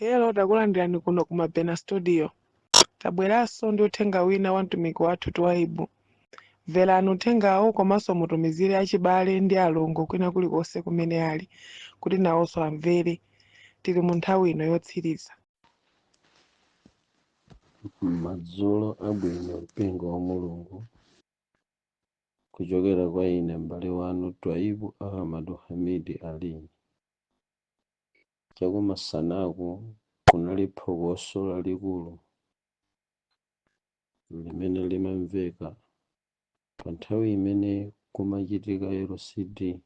Hello, takulandirani kuno ku Mabena Studio. Tabweranso ndi uthenga wina wa mtumiki wathu Twaibu. Mverani uthengawo komanso mutumizire achibale ndi alongo kwina kulikonse kumene ali kuti nawonso amvere. Tili mu nthawi ino yotsiriza. Madzulo abwino, mpingo wa Mulungu. Kuchokera kwa ine m'bale wanu Twaibu Ahmadu Hamidi Ali. Chakumasanaku kunali phokoso lalikulu limene limamveka pa nthawi imene kumachitika LCD,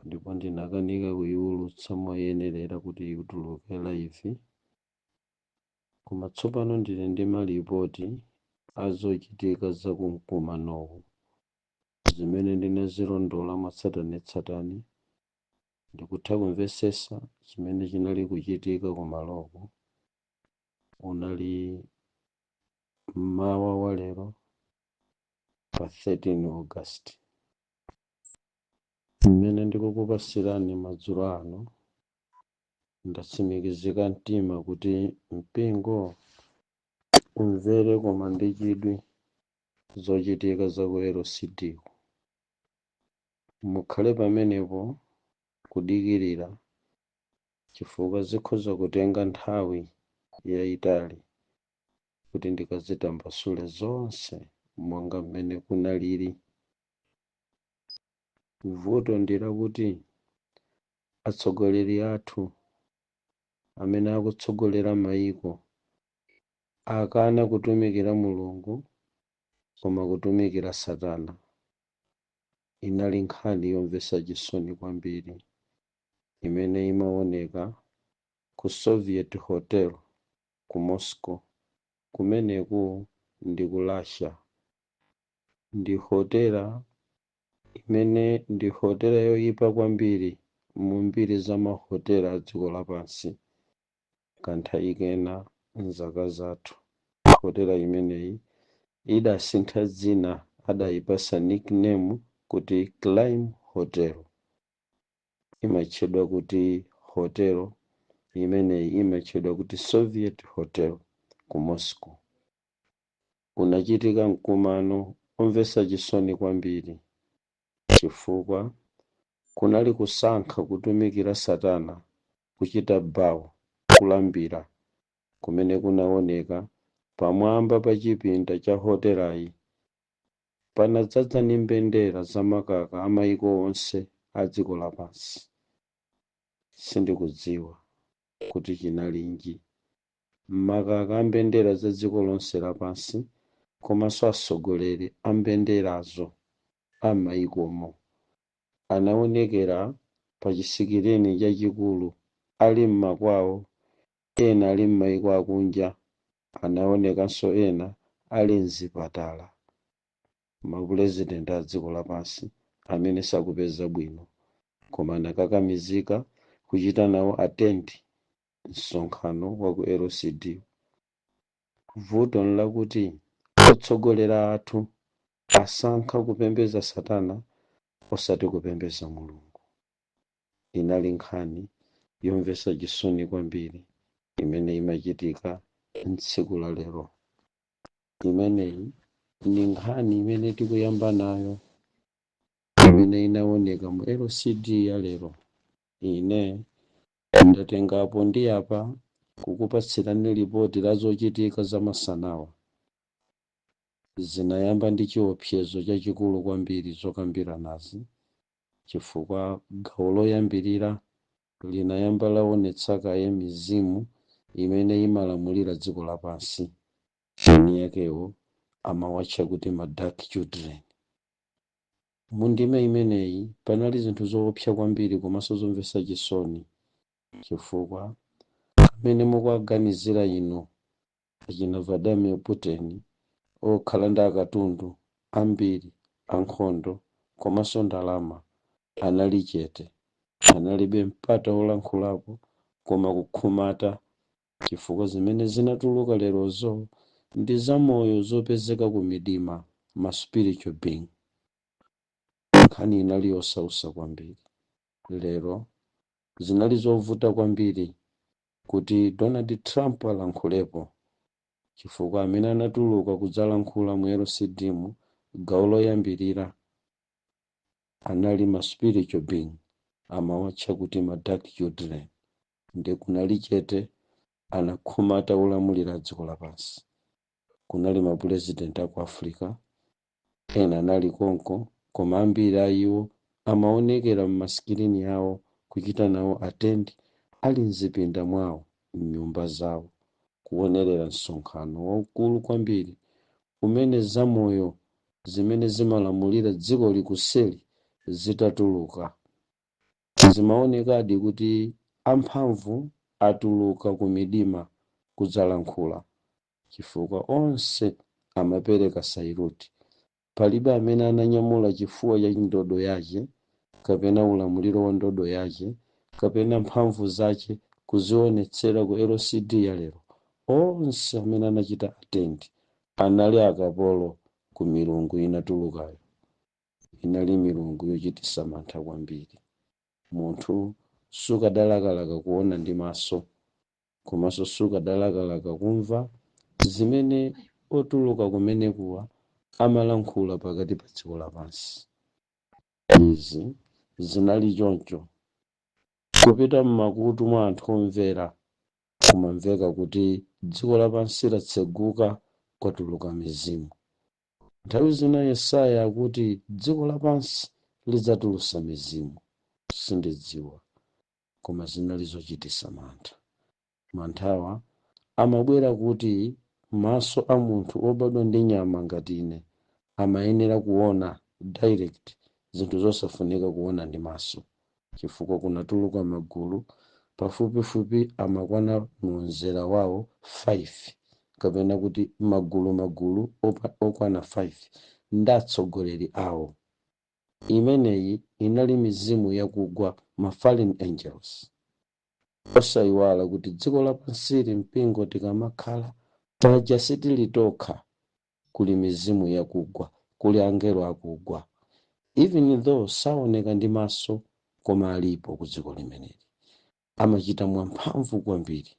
ndipo ndinakanika kuyiwulutsa moyenerera kuti ituluke live. Koma tsopano ndili ndi malipoti a zochitika za kumkumanowu zimene ndinazilondola mwatsatanetsatane ndikutha kumvetsetsa chimene chinali kuchitika kumaloko. Unali mmawa wa lero pa 13 August. Mmene ndikukupasirani madzulo ano, ndatsimikizika mtima kuti mpingo umvere koma ndi chidwi zochitika za ku LCD. Mukhale pamenepo kudikirira, chifukwa zikhoza kutenga nthawi yayitali kuti ndikazitambasule zonse monga mmene kunalili. Vuto ndi lakuti atsogoleri athu amene akutsogolera mayiko akana kutumikira Mulungu koma kutumikira Satana. Inali nkhani yomvetsa chisoni kwambiri imene imaoneka ku Soviet Hotel ku Moscow. Kumeneku ndi ku Russia. Ndi hotela imene ndi hotela yoyipa kwambiri mu mbiri za mahotela a dziko lapansi kanthawi kena mzaka zathu. Hotela imeneyi idasintha dzina, adayipasa nickname kuti Crime Hotel. Imatchedwa kuti hotel imeneyi imatchedwa kuti Soviet Hotel ku Moscow. Unachitika mkumano omvetsa chisoni kwambiri, chifukwa kunali kusankha kutumikira Satana, kuchita bow, kulambira kumene kunaoneka pamwamba pa chipinda cha hotelayi. Panadzadza ndi mbendera zamakaka a mayiko onse a dziko lapansi. Sindikudziwa kuti chinalinji makaka a mbendera za dziko lonse lapansi, komanso atsogoleri a mbenderazo a mayikomo anaonekera pa chisikilini chachikulu ali mmakwawo, ena ali m'mayiko akunja, anaonekanso ena ali mzipatala, mapurezidenti a dziko lapansi amene sakupeza bwino koma anakakamizika kuchita nawo attend msonkhano wa ku LCD. Vuto nlakuti otsogolera athu asankha kupembedza Satana osati kupembedza Mulungu. Inali nkhani yomvetsa chisoni kwambiri imene imachitika mtsiku la lero. Imeneyi ndi nkhani imene tikuyamba nayo imene inaoneka mu LCD ya lero. Ine ndatengapo ndi apa kukupatsirani ripoti la zochitika za masanawa. Zinayamba ndi chiopsezo chachikulu kwambiri zokambiranazi, chifukwa gawo loyambirira linayamba laonetsa kaye mizimu imene imalamulira dziko lapansi. Eni yakewo amawatcha kuti ma dark children. Mu ndime imeneyi panali zinthu zoopsa kwambiri komanso zomvetsa chisoni, chifukwa amene mukuaganizira inu achina Vladimir Putin, okhala ndi akatundu ambiri ankhondo komanso ndalama, anali chete, analibe mpata wolankhulapo koma kukhumata, chifukwa zimene zinatuluka lerozo ndi zamoyo zopezeka ku midima, ma spiritual being. Nkhani inali yosausa kwambiri lero. Zinali zovuta kwambiri. Kuti Donald Trump alankhulepo, chifukwa amene anatuluka kudzalankhula mu LCD mu gawo loyambirira anali ma spiritual being, amawatcha kuti ma dark children. Ndi kunali chete, anakhumata ulamulira dziko lapansi. Kunali ma president aku Africa ena anali konko, koma ambiri a iwo amaonekera m'ma screen awo kuchita nawo attend ali mzipinda mwawo, mnyumba zawo, kuonerera msonkhano waukulu kwambiri umene zamoyo zimene zimalamulira dziko likuseli zitatuluka. Zimaonekadi kuti amphamvu atuluka ku midima kudzalankhula, chifukwa onse amapereka salute. Palibe amene ananyamula chifuwa cha ndodo yace kapena ulamuliro wa ndodo yace kapena mphamvu zace kuzionetsera ku LCD ya lero. Onse amene anachita attend anali akapolo ku milungu inatulukayo. Inali milungu yochitisa mantha kwambiri. Munthu sukadalakalaka kuona ndi maso, komanso sukadalakalaka kumva zimene otuluka kumenekuwa amalankhula pakati pa dziko lapansi. Izi zinali choncho, kupita m'makutu mwa anthu omvera kumamveka kuti dziko lapansi latseguka, kwatuluka mizimu. Nthawi zina Yesaya akuti dziko lapansi lidzatulusa mizimu, sindidziwa, koma zinali zochitisa mantha. Manthawa amabwera kuti maso a munthu obadwa ndi nyama ngati ine amayenera kuona direct zinthu zosafunika kuona ndi maso, chifukwa kunatuluka magulu pafupifupi amakwana mu mzera wawo 5, kapena kuti magulu magulu okwana 5 ndi atsogoleri awo. Imeneyi inali mizimu yakugwa, ma fallen angels. Osayiwala kuti dziko lapansili, mpingo, tikamakhala paja sitili tokha. Kuli mizimu yakugwa, kuli angelo akugwa. Even though saoneka ndi maso, koma alipo ku dziko limeneli, amachita mwamphamvu kwambiri.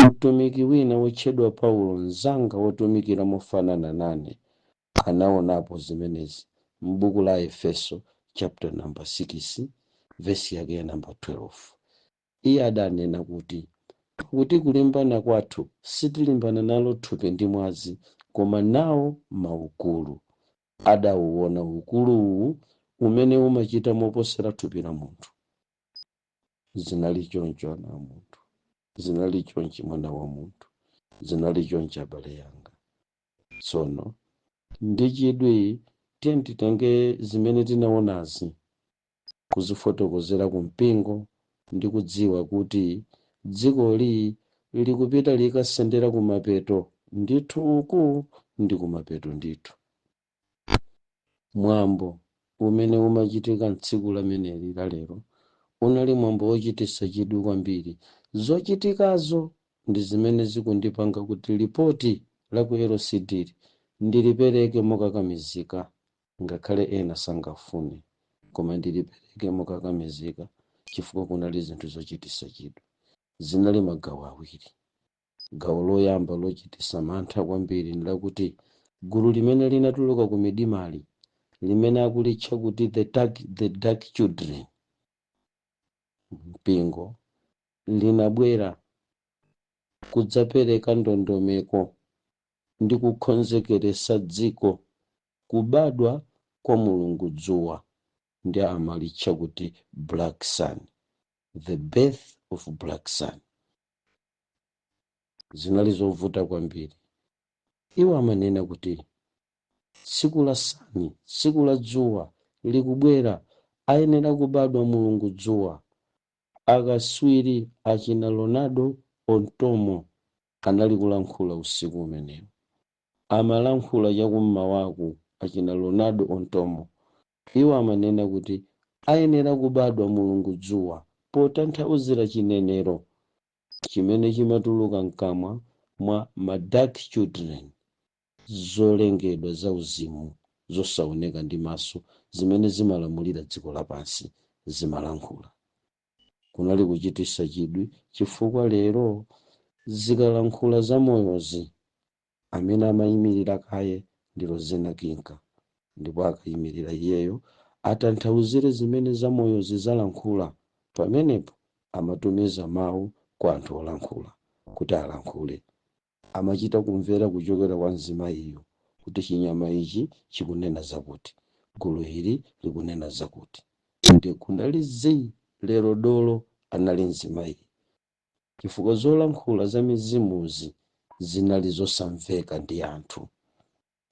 Mtumiki wina wotchedwa Paulo, mnzanga wotumikira mofanana nane, anaonapo zimenezi m'buku la Efeso chapter number 6, vesi yake ya number 12. Iye adanena kuti, "Pakuti kulimbana kwathu sitilimbana nalo thupi ndi mwazi, koma nawo maukulu." Adauona ukulu uwu umene umachita moposera thupi la munthu. Zinali choncho, ana a munthu, zinali chonchi, mwana wa munthu, zinali chonchi, abale yanga. Tsono ndi chidwi, tiye titenge zimene tinaonazi kuzifotokozera ku mpingo ndi kudziwa kuti dzikoli likupita likasendera kumapeto ndithu. Uku ndi kumapeto ndithu. Mwambo umene umachitika mtsiku lameneli la lero unali mwambo wochititsa chidwi kwambiri. Zochitikazo ndi zimene zikundipanga kuti lipoti la ku LCD ndilipereke mokakamizika, ngakhale ena sangafune, koma ndilipereke mokakamizika chifukwa kunali zinthu zochititsa chidwi. Zinali magawo awiri. Gawo loyamba lochititsa mantha kwambiri ndilakuti gulu limene linatuluka ku midimali, limene akulitcha kuti the dark children, mpingo, linabwera kudzapereka ndondomeko ndi kukonzekeresa dziko kubadwa kwa mulungu dzuwa, ndi amalitcha kuti Black Sun, the birth of Black Sun. Zinali zovuta kwambiri. Iwo amanena kuti tsiku la sun, tsiku la dzuwa likubwera, ayenera kubadwa mulungu dzuwa. Akaswiri achina Ronaldo Ontomo anali kulankhula usiku umenewo, amalankhula chakummawaku. Achina Ronaldo Ontomo, iwo amanena kuti ayenera kubadwa mulungu dzuwa, potanthauzira chinenero chimene chimatuluka mkamwa mwa ma dark children, zolengedwa zauzimu zosaoneka ndi maso zimene zimalamulira dziko lapansi, zimalankhula. Kunali kulankhula kochitisa mantha. Kunali kuchitisa chidwi chifukwa lero zikalankhula zamoyozi, amene amayimirira kaye ndi Rosina Kinka, ndipo akayimirira iyeyo atanthauzire zimene zamoyozi zalankhula, pamenepo amatumiza mawu kwa anthu olankhula kuti alankhule. Amachita kumvera kuchokera kwa mzimayiyo kuti chinyama ichi chikunena zakuti, gulu ili likunena zakuti. Ndi kunali zii. Lero dolo anali mzimayi, chifukwa zolankhula za mizimuzi zinali zosamveka ndi anthu.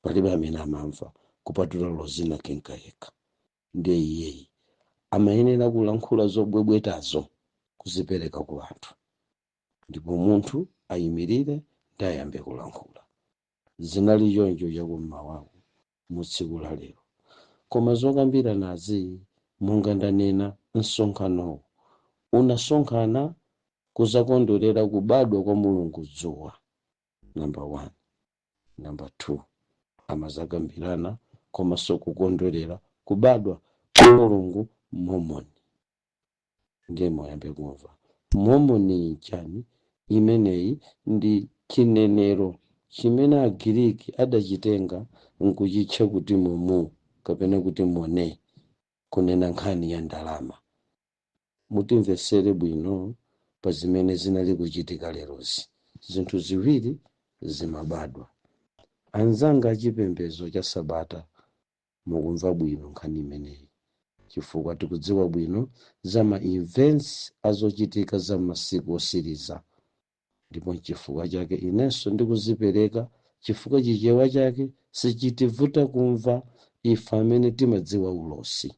Palibe amene amamva kupatula Rosina Kinka yekha. Ndiye iyeyi amayenera kulankhula zobwebwetazo, kuzipereka ku anthu, ndipo munthu ayimirire ndi ayambe kulankhula. Zinali choncho chakum'mawaku mu tsiku la lero. Koma zokambiranazi, monga ndanena, msonkhanowu unasonkhana kuzakondwerera kubadwa kwa mulungu dzuwa, number one. Number two, amazakambirana komanso kukondwerera kubadwa kwa mulungu Momoni. Ndiye moyambe kumva Momoni nchani. Imeneyi ndi chinenero chimene Agiriki adachitenga nkuchitcha kuti momu kapena kuti mone, kunena nkhani ya ndalama. Mutimvesere bwino pa zimene zinali kuchitika lerozi. Zinthu ziwiri zimabadwa. Anzanga achipembedzo cha Sabata, mukumva bwino nkhani imeneyi, chifukwa tikudziwa bwino za ma events azochitika za masiku osiriza. Ndipo nchifukwa chake inenso ndikuzipereka, chifukwa Chichewa chake sichitivuta kumva ife amene timadziwa ulosi.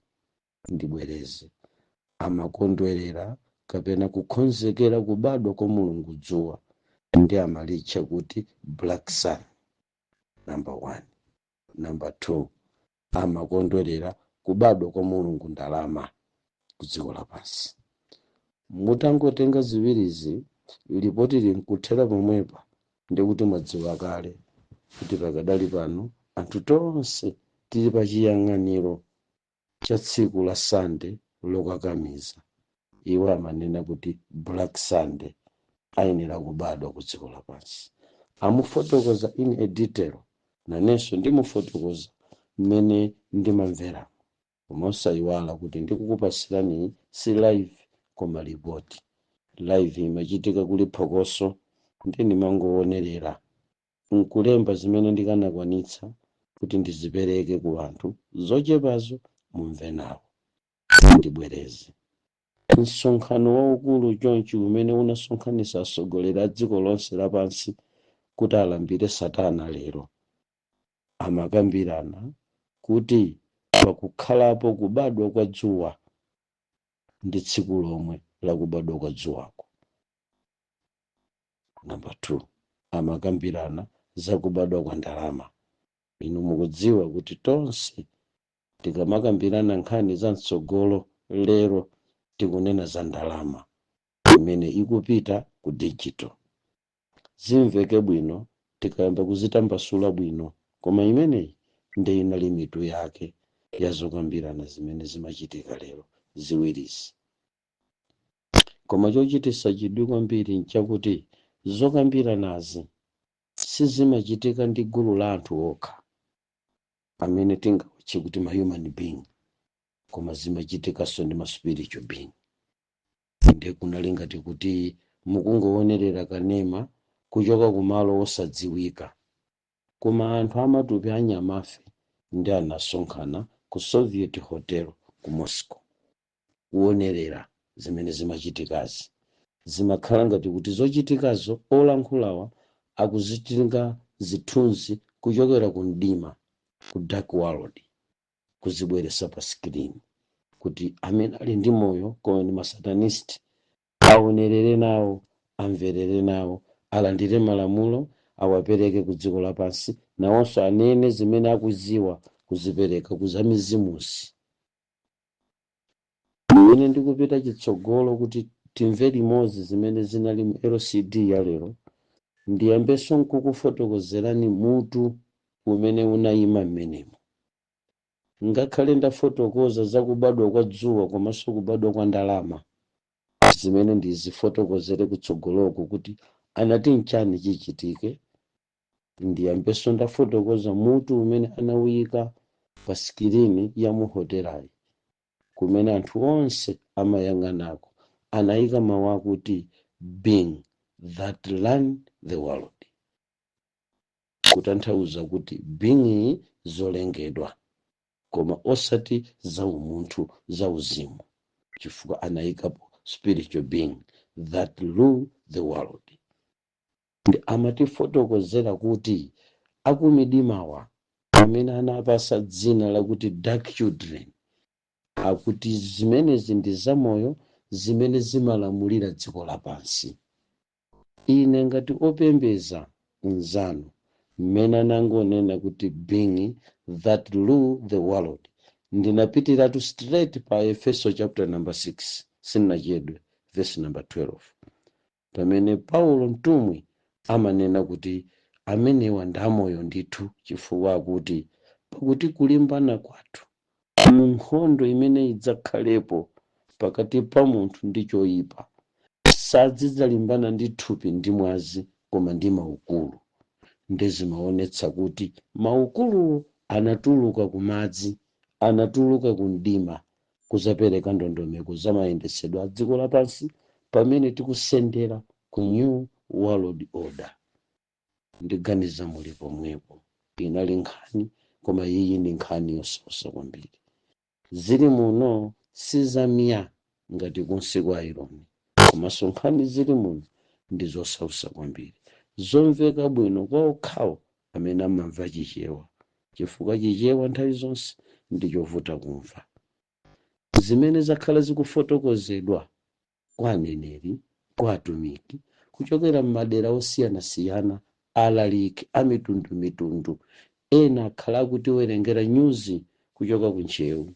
Ndibwereze: amakondwerera kapena kukonzekera kubadwa kwa mulungu dzuwa, ndi amalitcha kuti Black Sun, number one. Number two, amakondwerera kubadwa kwa mulungu ndalama ku dziko lapansi. Mutangotenga ziwirizi, lipoti linkuthera pomwepa, ndikuti mwadziwa kale kuti pakadali pano anthu tonse tili pa chiyang'aniro cha tsiku la Sande lokakamiza. Iwo amanena kuti Black Sunday ayenera kubadwa ku dziko lapansi. Amufotokoza in a detail, nanenso ndimufotokoza mmene ndimamveramo. Koma osayiwala kuti ndikukupasirani si live koma ripoti. Live imachitika kuli phokoso, ndi ndimangoonerera nkulemba zimene ndikanakwanitsa kuti ndizipereke ku anthu zochepazo mumve nawo. Ndibwereze: msonkhano waukulu chonchi umene unasonkhanitsa atsogoleri a dziko lonse lapansi kuti alambire Satana lero, amakambirana kuti pakukhalapo kubadwa kwa dzuwa ndi tsiku lomwe lakubadwa kwa dzuwako. Number 2, amakambirana za kubadwa kwa ndalama. Inu mukudziwa kuti tonse tikamakambirana nkhani za mtsogolo lero, tikunena za ndalama imene ikupita ku digital. Zimveke bwino tikayamba kuzitambasula bwino, koma imeneyi ndi inali mitu yake ya zokambirana zimene zimachitika lero ziwirizi. Koma chochititsa chidwi kwambiri nchakuti zokambiranazi sizimachitika ndi gulu la anthu okha amene tingawatche kuti ma human being, koma zimachitikanso ndi ma spiritual being. Ndiye kunali ngati kuti mukungoonerera kanema kuchoka kumalo osadziwika, koma anthu amatupi anyamafe ndi anasonkhana ku Soviet Hotel ku Moscow kuonerera zimene zimachitikazi. Zimakhala ngati kuti zochitikazo olankhulawa akuzitenga zithunzi kuchokera ku mdima, ku dark world, kuzibweretsa pa screen kuti amene ali ndi moyo koma ndi masatanist aonerere nawo, amverere nawo, alandire malamulo, awapereke ku dziko lapansi, nawonso anene zimene akuziwa, kuzipereka kuzamizimuzi. Mmene ndikupita chitsogolo kuti timve limodzi zimene zinali mu LCD ya lero, ndiyambenso nkukufotokozerani mutu umene unayima mmenemo. Ngakhale ndafotokoza za kubadwa kwa dzuwa komanso kubadwa kwa ndalama, Zimene ndizifotokozere kutsogoloko kuti anati nchani chichitike. Ndiyambenso ndafotokoza mutu umene anawuyika pa screen ya mu hotelayi, kumene anthu onse amayang'anako. Anayika mawu akuti "Being that run the world", kutanthauza kuti being zolengedwa koma osati za umunthu, za uzimu, chifukwa anayikapo spiritual being that rule the world. Ndi amatifotokozera kuti akumidimawa, amene anapasa dzina lakuti dark children, akuti zimenezi ndi zamoyo zimene zimalamulira dziko lapansi. Ine ngati opembeza mnzanu, mmene anangonena kuti "being that rule the world", ndinapitiratu straight pa Efeso chapter number 6, sindinachedwe, verse number 12, pamene Paulo mtumwi amanena kuti amenewa ndi amoyo ndithu, chifukwa akuti pakuti kulimbana kwathu mu nkhondo imene idzakhalepo pakati pa munthu ndi choyipa sadzidzalimbana ndi thupi ndi mwazi, koma ndi maukulu. Ndizimaonetsa kuti maukuluwo anatuluka ku madzi, anatuluka ku mdima, kuzapereka ndondomeko za mayendetsedwe a dziko lapansi pamene tikusendera ku new world order. Ndiganiza muli pomwepo. Inali nkhani, koma iyi ndi nkhani yososa kwambiri. Zili muno sizamiya ngati kunsi kwa ironi, komanso nkhani zili muno ndi zosausa kwambiri, zomveka bwino kwa okhawo amene amamva Chichewa, chifukwa Chichewa nthawi zonse ndi chovuta kumva. Zimene zakhala zikufotokozedwa kwa aneneri, kwa atumiki kuchokera m'madera osiyanasiyana, alaliki a mitundumitundu, ena akhala akutiwerengera nyuzi kuchoka ku Ntcheu,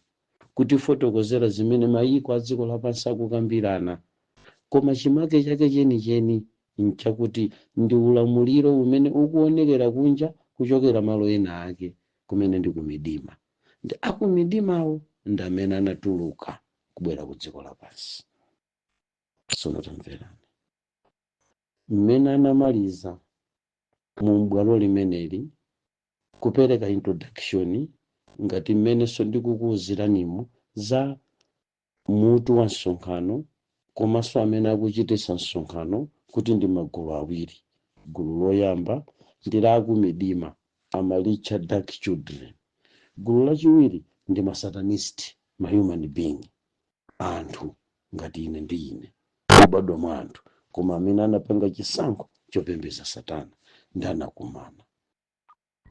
kutifotokozera zimene mayiko a dziko lapansi akukambirana. Koma chimake chake chenicheni nchakuti ndi ulamuliro umene ukuonekera kunja kuchokera malo ena ake kumene ndi kumidima, ndi akumidimawo ndi amene anatuluka kubwera ku dziko lapansi. Tsono tamverani mmene anamaliza mu bwalo limeneli kupereka introduction, ngati mmenenso ndikukuwuziranimu za mutu wa msonkhano, komanso amene akuchititsa msonkhano, kuti ndi magulu awiri. Gulu loyamba ndi la akumidima, amalitcha dark children. Gulu lachiwiri ndi masatanist, ma human being, anthu ngati ine ndi ine, kubadwa mwa anthu, koma amene anapanga chisankho chopembedza Satana, ndi anakumana.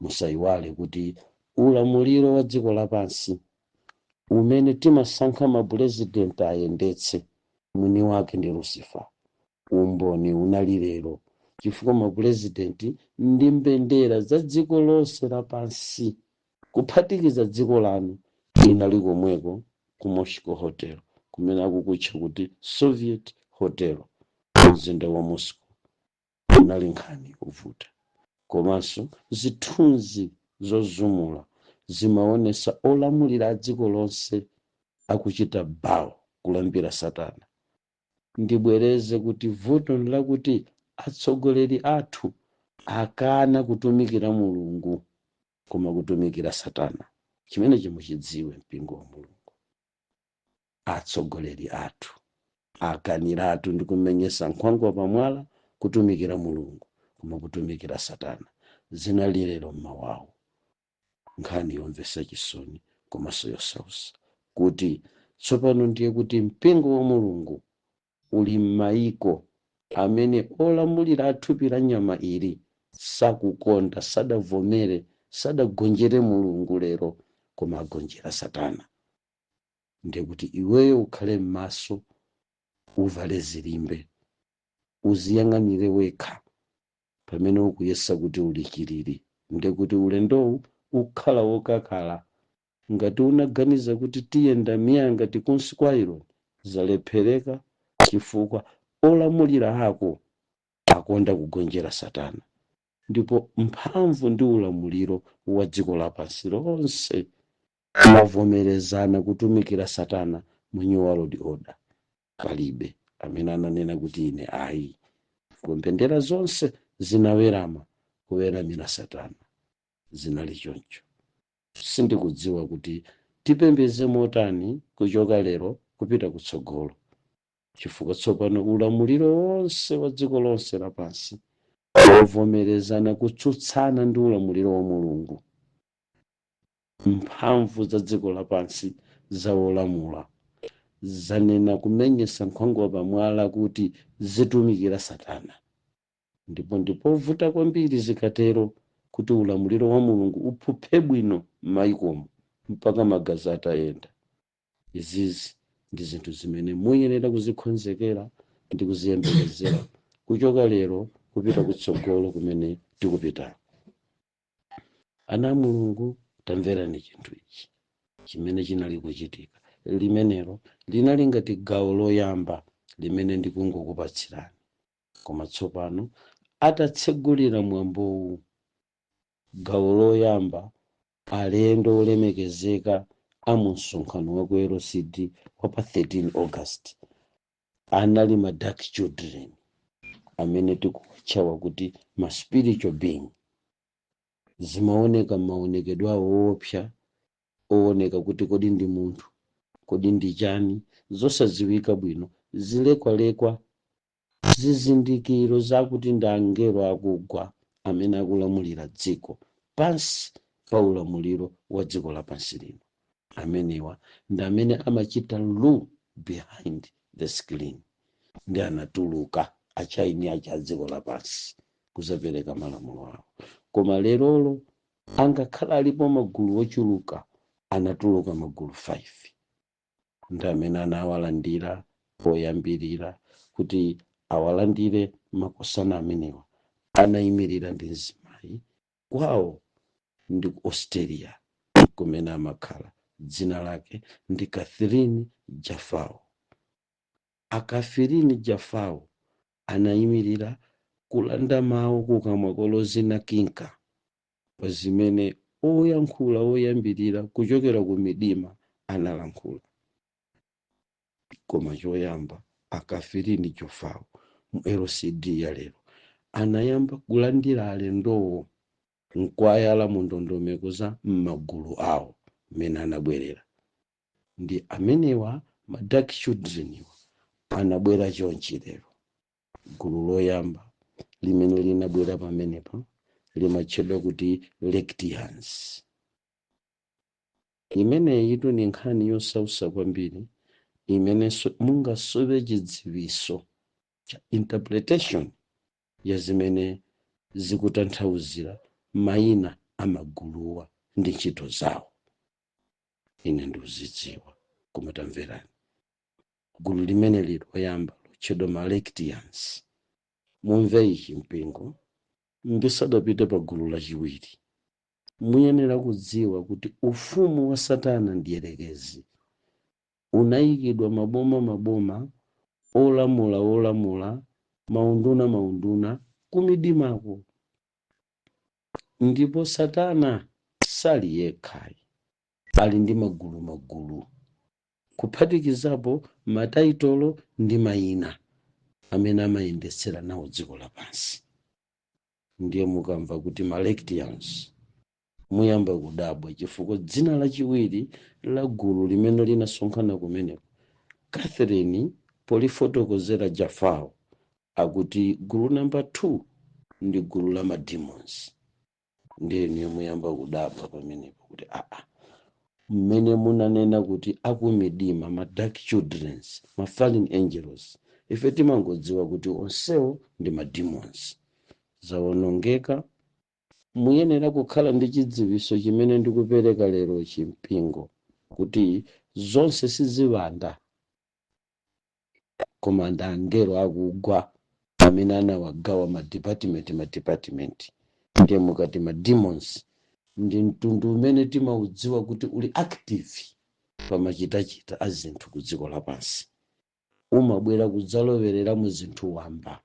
Musayiwale kuti ulamuliro wa dziko lapansi umene timasankha mapurezidenti ayendetse, mwini wake ndi Lucifer. Umboni unali lero, chifukwa mapurezidenti ndi mbendera za dziko lonse lapansi, kuphatikiza dziko lanu, inali komweko ku Moscow Hotel, kumene akukutcha kuti Soviet Hotel, mzinda wa Moscow. Unali nkhani yovuta, komanso zithunzi zozumula zimaonesa olamulira a dziko lonse akuchita bow, kulambira Satana. Ndibwereze kuti vuto lakuti atsogoleri athu akana kutumikira Mulungu koma kutumikira Satana. Chimene chimuchidziwe mpingo wa Mulungu, atsogoleri athu akaniratu ndi kumenyesa nkhwangwa pamwala kutumikira Mulungu koma kutumikira Satana. Zinali lero mmawawo nkhani yomvetsa chisoni komanso yosausa, kuti tsopano ndiye kuti mpingo wa Mulungu uli m'mayiko amene olamulira athupi la nyama ili sakukonda, sadavomere, sadagonjere Mulungu lero, koma agonjera Satana. Ndiye kuti iweyo ukhale m'maso, uvale zilimbe, uziyang'anire wekha pamene ukuyesa kuti uli chilili. Ndiye kuti ulendowu ukhala wokakala. Ngati unaganiza kuti tiyenda miyanga tikunsi kwa ilo, zalephereka, chifukwa olamulira ako akonda kugonjera Satana, ndipo mphamvu ndi ulamuliro wa dziko lapansi lonse wavomerezana kutumikira Satana mu new world order. Palibe Amene ananena kuti ine ayi, ndipo mbendera zonse zinawerama kuweramira Satana. Zinali choncho. Sindikudziwa kuti tipembeze motani kuchoka lero kupita kutsogolo, chifukwa tsopano ulamuliro wonse wa dziko lonse lapansi wovomerezana kutsutsana ndi ulamuliro wa Mulungu. Mphamvu za dziko lapansi zawolamula zanena kumenyesa nkhwangwa pamwala kuti zitumikira Satana, ndipo ndipovuta kwambiri zikatero kuti ulamuliro wa Mulungu uphuphe bwino m'mayikomo mpaka magazi atayenda. Izizi ndi zinthu zimene muyenera kuzikonzekera ndi kuziyembekezera kuchoka lero kupita kutsogolo kumene tikupitako. Ana a Mulungu, tamverani chinthu ichi chimene chinali kuchitika. Limenelo linali ngati gawo loyamba limene ndikungokupatsirani, koma tsopano atatsegulira mwambowu gawo loyamba, alendo olemekezeka a mu msonkhano wa ku LCD wa pa 13 August anali ma dark children amene tikuwatchawa kuti ma spiritual being. Zimaoneka maonekedwe awo woopsa, ooneka kuti kodi ndi munthu, kodi ndi chani, zosadziwika bwino, zilekwalekwa, zizindikiro zakuti ndi angelo akugwa amene akulamulira dziko pansi pa ulamuliro wa dziko lapansi lino. Amenewa ndi amene amachita rule behind the screen, ndi anatuluka achaini acha a dziko lapansi kuzapereka malamulo awo. Koma lerolo angakhala alipo magulu ochuluka, anatuluka magulu 5, ndi amene anawalandira poyambirira kuti awalandire makosana amenewa. Anayimirira ndi mzimayi, kwawo ndi ku Australia kumene amakhala, dzina lake ndi Catherine Jafao. A Catherine Jafao anayimirira kulanda mawu kukamwa kolozina kinka pa zimene oyankhula oyambirira kuchokera ku midima analankhula. Koma choyamba, a Catherine Jafao mu LCD ya lero anayamba kulandira alendowo nkwayala mu ndondomeko za m'magulu awo mmene anabwerera. Ndi amenewa ma dark children iwa anabwera chonchi lero. Gulu loyamba limene linabwera pamenepa limatchedwa kuti Lectians. Imeneyi ni nkhani yosausa kwambiri imenenso mungasowe chidziwiso cha interpretation ya zimene zikutanthauzira mayina amaguluwa ndi ntchito zawo. Ine ndikuzidziwa, koma tamverani gulu limene lili loyamba lotchedwa Malectians. Mumve ichi, mpingo, ndisadapite pa gulu lachiwiri. Muyenera kudziwa kuti ufumu wa Satana ndiyerekezi unayikidwa maboma maboma, olamula olamula, maunduna maunduna kumidimako, ndipo Satana sali yekhayi, ali ndi magulu magulu, kuphatikizapo mataitolo ndi mayina amene amayendetsera nawo dziko lapansi. Ndiye mukamva kuti Malectians muyamba kudabwa, chifukwa dzina lachiwiri la gulu limene linasonkhana kumeneko, Catherine polifotokozera Jafao akuti gulu namba 2 ndi gulu la mademons. Ndiye niyo muyamba kudabwa pamenepo kuti aa, mmene munanena kuti akumidima, ma dark childrens, ma fallen angels, ife timangodziwa kuti onsewo ndi ma demons. Zawonongeka. Muyenera kukhala ndi chidziwiso chimene ndikupereka lero chimpingo, kuti zonse siziwanda koma ndi angelo akugwa amene anawagawa madepartment madepartment. Ndiye mukati ma demons ndi mtundu umene timaudziwa kuti uli active pamachitachita a zinthu ku dziko lapansi, umabwera kudzalowerera mu zinthu wamba,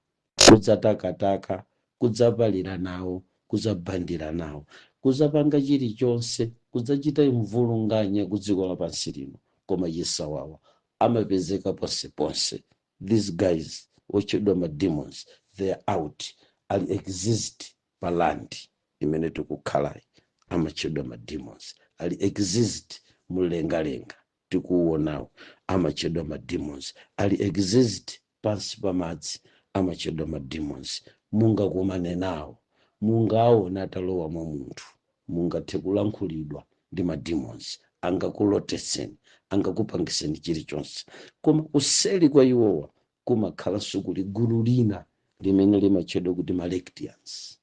kudzatakataka, kudzapalira nawo, kudzabandira nawo, kudzapanga chilichonse, kudzachita mvulunganya ku dziko lapansi lino. Koma chisawawa amapezeka ponseponse. These guys otchedwa ma demons, they are out, ali exist pa land imene tikukhalayi, amatchedwa ma demons. Ali exist mlengalenga tikuuonawo, amatchedwa ma demons. Ali exist pansi pa madzi, amatchedwa ma demons. Mungakumane nawo, mungaona atalowa mwa munthu, mungathe kulankhulidwa ndi ma demons, angakuloteseni, angakupangiseni chilichonse. Koma kuseli kwa iwowa kumakhalanso kuli gulu lina limene limatchedwa kuti ma Lectians.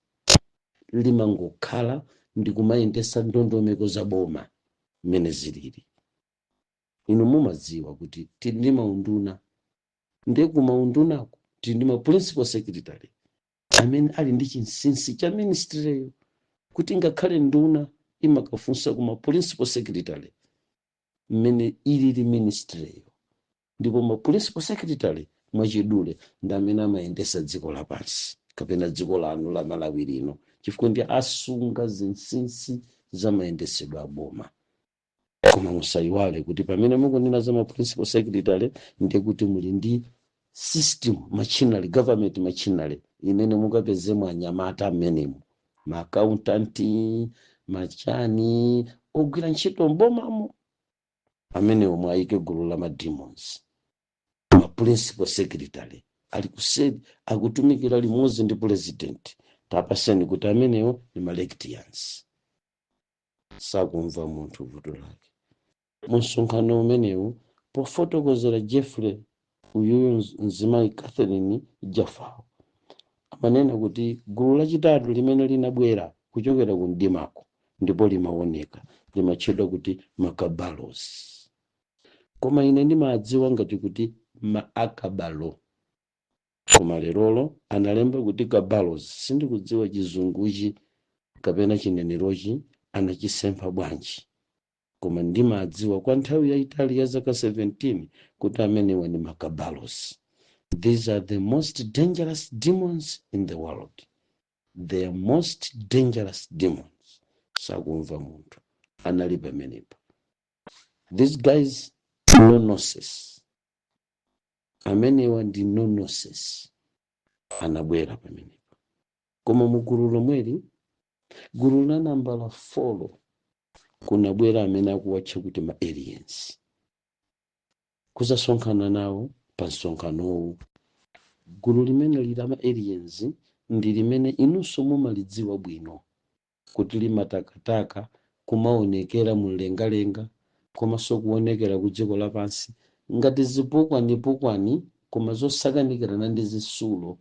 Limangokhala ndi kumayendesa ndondomeko za boma mmene zilili. Inu mumadziwa kuti tili ndi maunduna, ndiye kumaundunako tili ndi ma principal secretary amene ali ndi chinsinsi cha ministryyo, kuti ngakhale nduna imakafunsa kuma principal secretary mmene ilili ministryyo. Ndipo ma principal secretary mwachidule ndi amene amayendesa dziko lapansi kapena dziko lanu la Malawi lino, chifukwa ndi asunga zinsinsi za mayendesedwe a boma. Koma musayiwale kuti pamene mukunena za ma principal secretary, ndiye kuti muli ndi system machinery, government machinery imene mukapezemo anyamata amenemo, ma accountant, machani, ogwira ntchito mbomamo amenewo. Mwayike gulu la ma demons, ma principal secretary ali kuseri akutumikira limodzi ndi president. Tapaseni kuti amenewo ni ma Lectians. Sakumva munthu vuto lake. Mu msonkhano umenewu, pofotokozera Jeffrey uyuyu, mzimayi Catherine Jafao amanena kuti gulu lachitatu limene linabwera kuchokera ku mdimako ndipo limaoneka, limatchedwa kuti Makabalos, koma ine ndimadziwa ngati kuti Maakabalo, koma lerolo analemba kuti Kabalos. Sindikudziwa chizunguchi kapena chinenerochi anachisempha bwanji, koma ndimadziwa kwa nthawi yayitali ya zaka 17 kuti amenewa ni Makabalos. These are the most dangerous demons in the world, the most dangerous demons. Sakumva munthu, anali pamenepo. These guys, no nonsense, amenewa ndi no nonsense, anabwera pamenepo. Koma mugulu lomweli, gulu la nambala 4, kunabwera amene akuwatcha kuti ma aliens kuzasonkhana nawo pa msonkhanowu. Gulu limene lili la ma aliens ndi limene inunso mumalidziwa bwino kuti limatakataka kumaonekera mumlengalenga komanso kuonekera ku dziko lapansi ngati zipukwanipukani, koma zosakanikirana ndi zitsulo,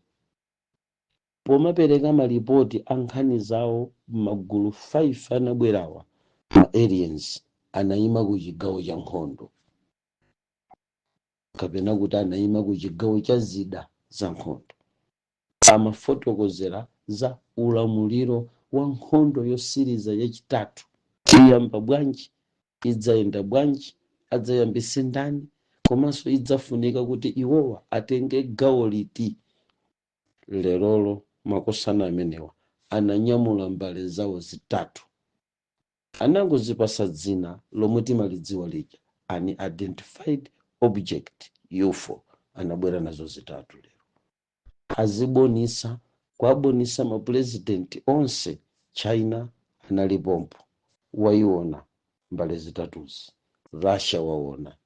pomapereka malipoti a nkhani zawo. Magulu 5 anabwerawa, ma aliens, anayima ku chigawo cha nkhondo, kapena kuti anayima ku chigawo cha zida za nkhondo. Amafotokozera za ulamuliro wa nkhondo yosiriza yachitatu, iyamba bwanji, idzayenda bwanji, adzayambise ndani, komanso idzafunika kuti iwowa atenge gawo liti. Lerolo makosana amenewa ananyamula mbale zawo zitatu, anangozipasa dzina lomwe timalidziwa lija, unidentified object, UFO. Anabwera nazo zitatu lero, azibonisa, kuabonisa mapurezidenti onse. China analipompo, waiona mbale zitatuzi. Russia waona,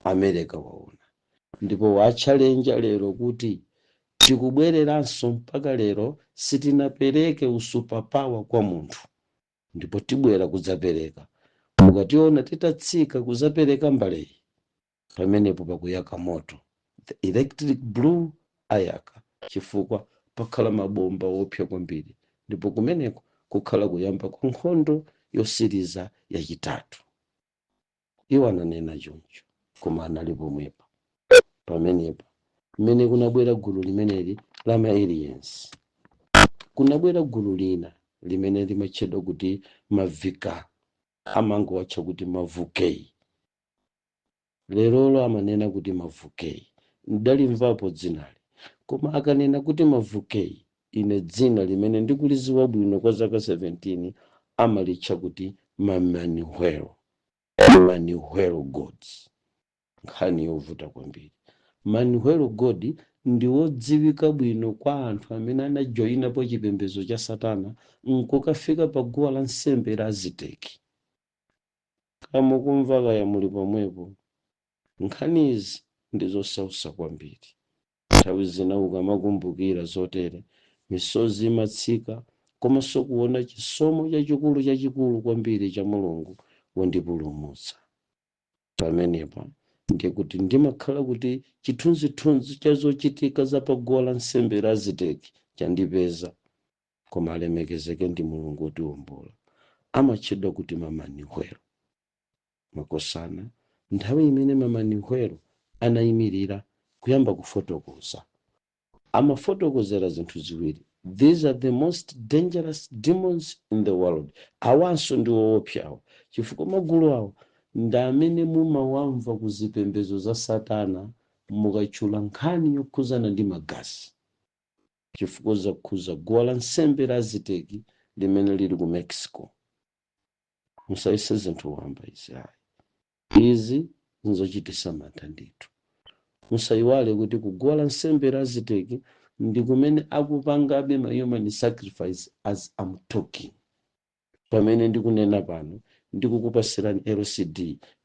America waona, ndipo watchalenja lero kuti tikubwereranso. Mpaka lero sitinapereke usuperpower kwa munthu, ndipo tibwera kudzapereka. Mukationa titatsika kudzapereka mbaleyi, pamenepo pakuyaka moto, the electric blue ayaka, chifukwa pakhala mabomba wopsa kwambiri, ndipo kumeneko kukhala kuyamba kwa nkhondo yosiriza yachitatu. Iwo ananena choncho, koma anali pomwepa pamenepo mmene kunabwera gulu limeneli la ma aliens. Kunabwera gulu lina limene limatchedwa kuti mavika, amangowatcha kuti mavukei. Lerolo amanena kuti mavukei, ndalimvapo dzinali, koma akanena kuti mavukei, ine dzina limene ndikuliziwa bwino kwa zaka 17 amalitcha kuti mamanuhwero, Manuhwero gods. Nkhani yovuta kwambiri. Manuel God ndi wodziwika bwino kwa anthu amene anajoyinapo chipembedzo cha satana nkukafika pa guwa la nsembe la Azitec. Kamukumva kaya muli pomwepo? Nkhanizi ndi zosausa kwambiri. Nthawi zina ukamakumbukira zotere, misozi imatsika, komanso kuona chisomo chachikulu chachikulu kwambiri cha Mulungu wondipulumutsa. Pamenepa ndikuti ndimakhala kuti chithunzithunzi cha zochitika za paguwa la nsembe la Azitec chandipeza. Koma alemekezeke ndi Mulungu wotiwombola. Amatchedwa kuti Mamanihwero, makosana. Nthawi imene Mamanihwero anayimirira kuyamba kufotokoza, amafotokozera zinthu ziwiri. These are the most dangerous demons in the world. Awanso ndi woopsawa, chifukwa magulu awa ndi amene mumawamva ku zipembedzo za satana mukatchula nkhani yokhuzana ndi magazi, chifukwa zakhuza guwa la nsembe la Azitec limene lili ku Mexico. Musayese zinthu wamba izi, ayi. Izi nzochitisa mantha ndithu. Musayiwale kuti ku guwa la nsembe la Azitec ndi kumene akupangabe ma human sacrifice as I'm talking. Pamene ndikunena pano, ndikukupasirani LCD,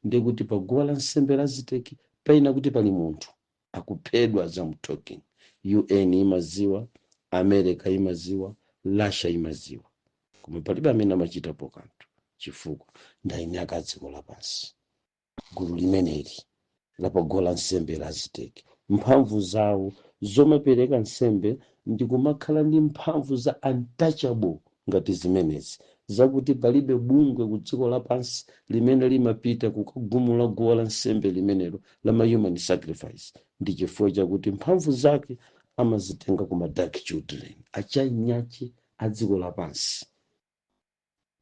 ndikuti pa guwa la nsembe la Azitec paina kuti pali munthu akuphedwa. As I'm talking, UN imaziwa, America imaziwa, Russia imaziwa, koma palibe amene amachitapo kanthu, chifukwa ndayinyaka dziko lapansi. Gulu limeneli lapaguwa la nsembe la Azitec, mphamvu zawo zomapereka nsembe ndi kumakhala ndi mphamvu za untouchable ngati zimenezi, zakuti palibe bungwe ku dziko lapansi limene limapita kukagumula guwa la nsembe limenelo la ma human sacrifice, ndi chifukwa chakuti mphamvu zake amazitenga ku ma dark children achanyache a dziko lapansi,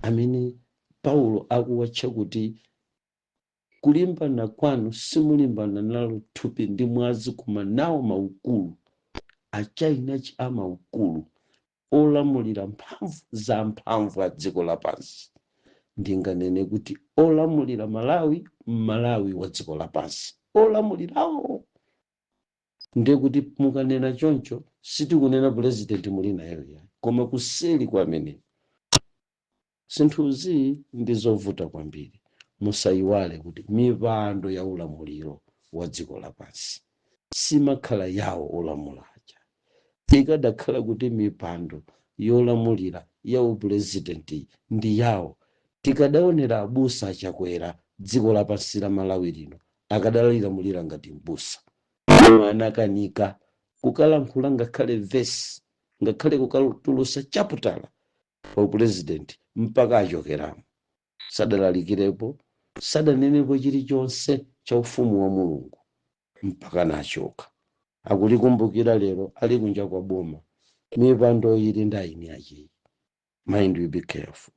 amene Paulo akuwatcha kuti kulimbana kwanu simulimbana nalo thupi ndi mwazi, koma nawo maukulu achainachi amaukulu olamulira mphamvu za mphamvu a dziko lapansi. Ndinganene kuti olamulira Malawi, Malawi wa dziko lapansi, olamulirawo. Ndiye kuti mukanena choncho, sitikunena purezidenti muli nayo ya, koma kuseli kwa ameneyo. Zinthuzi ndi zovuta kwambiri. Musayiwale kuti mipando ya ulamuliro wa dziko lapansi simakhala yawo olamulaja. Ikadakhala kuti mipando yolamulira ya upurezidenti ndi yawo, tikadaonera abusa Achakwera dziko lapansi la Malawi lino akadalilamulira ngati mbusa. Koma anakanika kukalankhula ngakhale vesi, ngakhale kukatulusa chaputala pa upurezidenti mpaka achokeramo. Sadalalikirepo, sadanenepo chilichonse cha ufumu wa Mulungu mpaka nachoka. Akulikumbukira lero ali kunja kwa boma. Mipando ili ndi aini acheyi. Mind you, be careful.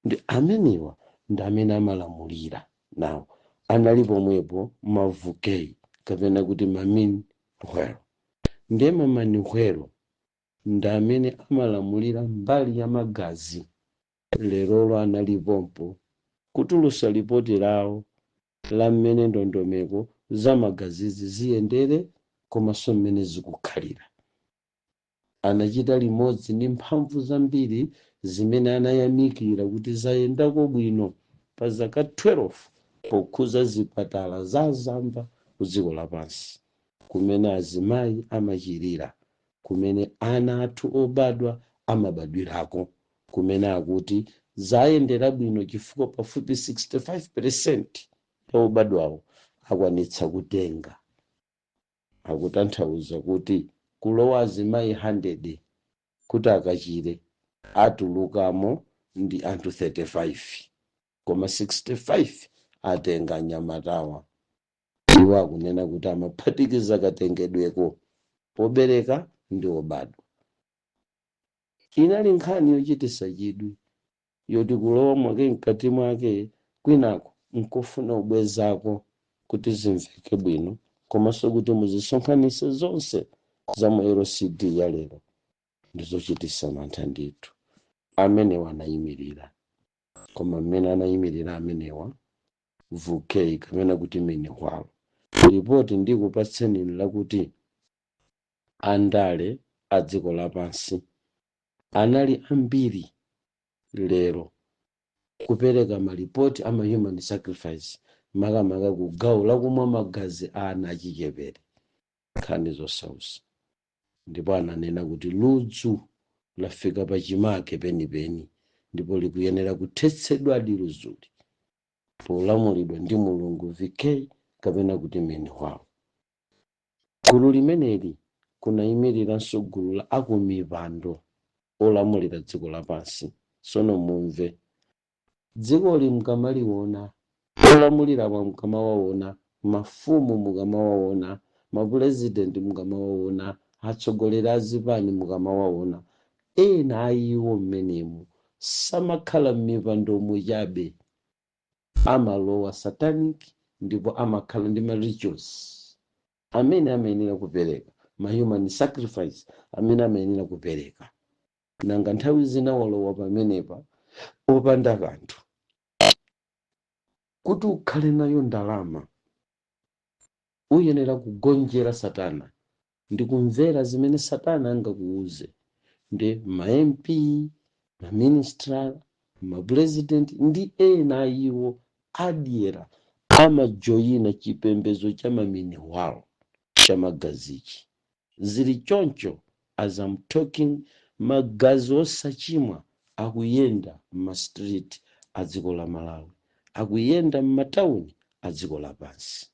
Ndi amenewa ndi amene amalamulira nawo. Anali pomwepo mavukei kapena kuti maminhwero. Ndiye mamanihwero ndi amene amalamulira mbali ya magazi. Lerolo analipompo kutulusa lipoti lawo la mmene ndondomeko za magazizi ziyendere komanso mmene zikukhalira. Anachita limodzi ndi mphamvu zambiri zimene anayamikira kuti zayendako bwino pa zaka 12 pokhuza zipatala za zamba ku dziko lapansi, kumene azimayi amachirira, kumene ana athu obadwa amabadwirako, kumene akuti zayendera bwino chifukwa pafupi 65% ya obadwawo akwanitsa kutenga. Akutanthauza kuti kulowa azimayi 100 kuti akachire, atulukamo ndi anthu 35, koma 65 atenga anyamatawa. Iwo akunena kuti amaphatikiza katengedweko pobereka ndi obadwa. Inali nkhani yochitisa chidwi yoti kulowa mwake mkati mwake kwinako nkufuna ubwezako kuti zimveke bwino, komanso kuti muzisonkhanitse zonse za mu LCD ya lero. Ndizochitisa mantha ndithu. Amenewa anayimirira, koma mmene anayimirira amenewa, vk kapena kuti minihwalo. Ripoti ndikupatseni lakuti andale a dziko lapansi anali ambiri lero kupereka malipoti ama human sacrifice, makamaka ku gawo lakumwa magazi a ana achichepere. Nkhani zosausa. Ndipo ananena kuti ludzu lafika pachimake penipeni ndipo likuyenera kuthetsedwadi ludzuli polamulidwa ndi Mulungu VK kapena kuti Minhwalo. Gulu limeneli kunayimiriranso gulu la akumipando olamulira dziko lapansi. Tsono mumve, dzikoli mukamaliona, olamulira mukamawaona, mafumu mukamawaona, mapurezidenti mukamawaona, atsogoleri a zipani mukamawaona, ena a iwo mmenemu samakhala m'mipandomu chabe, amalowa satanic ndipo amakhala ndi ma rituals amene amayenera kupereka, ma human sacrifice amene amayenera kupereka. Nanga nthawi zina walowa pamenepa opanda kanthu, kuti ukhale nayo ndalama uyenera kugonjera satana ndi kumvera zimene satana angakuuze. Ndi ma MP, ma minister, ma president ndi ena iwo adyera amajoyina chipembedzo cha maminiwalo cha magazichi. Zili choncho. As I'm talking, magazi osachimwa akuyenda m'ma street a dziko la Malawi, akuyenda m'matawuni a dziko lapansi.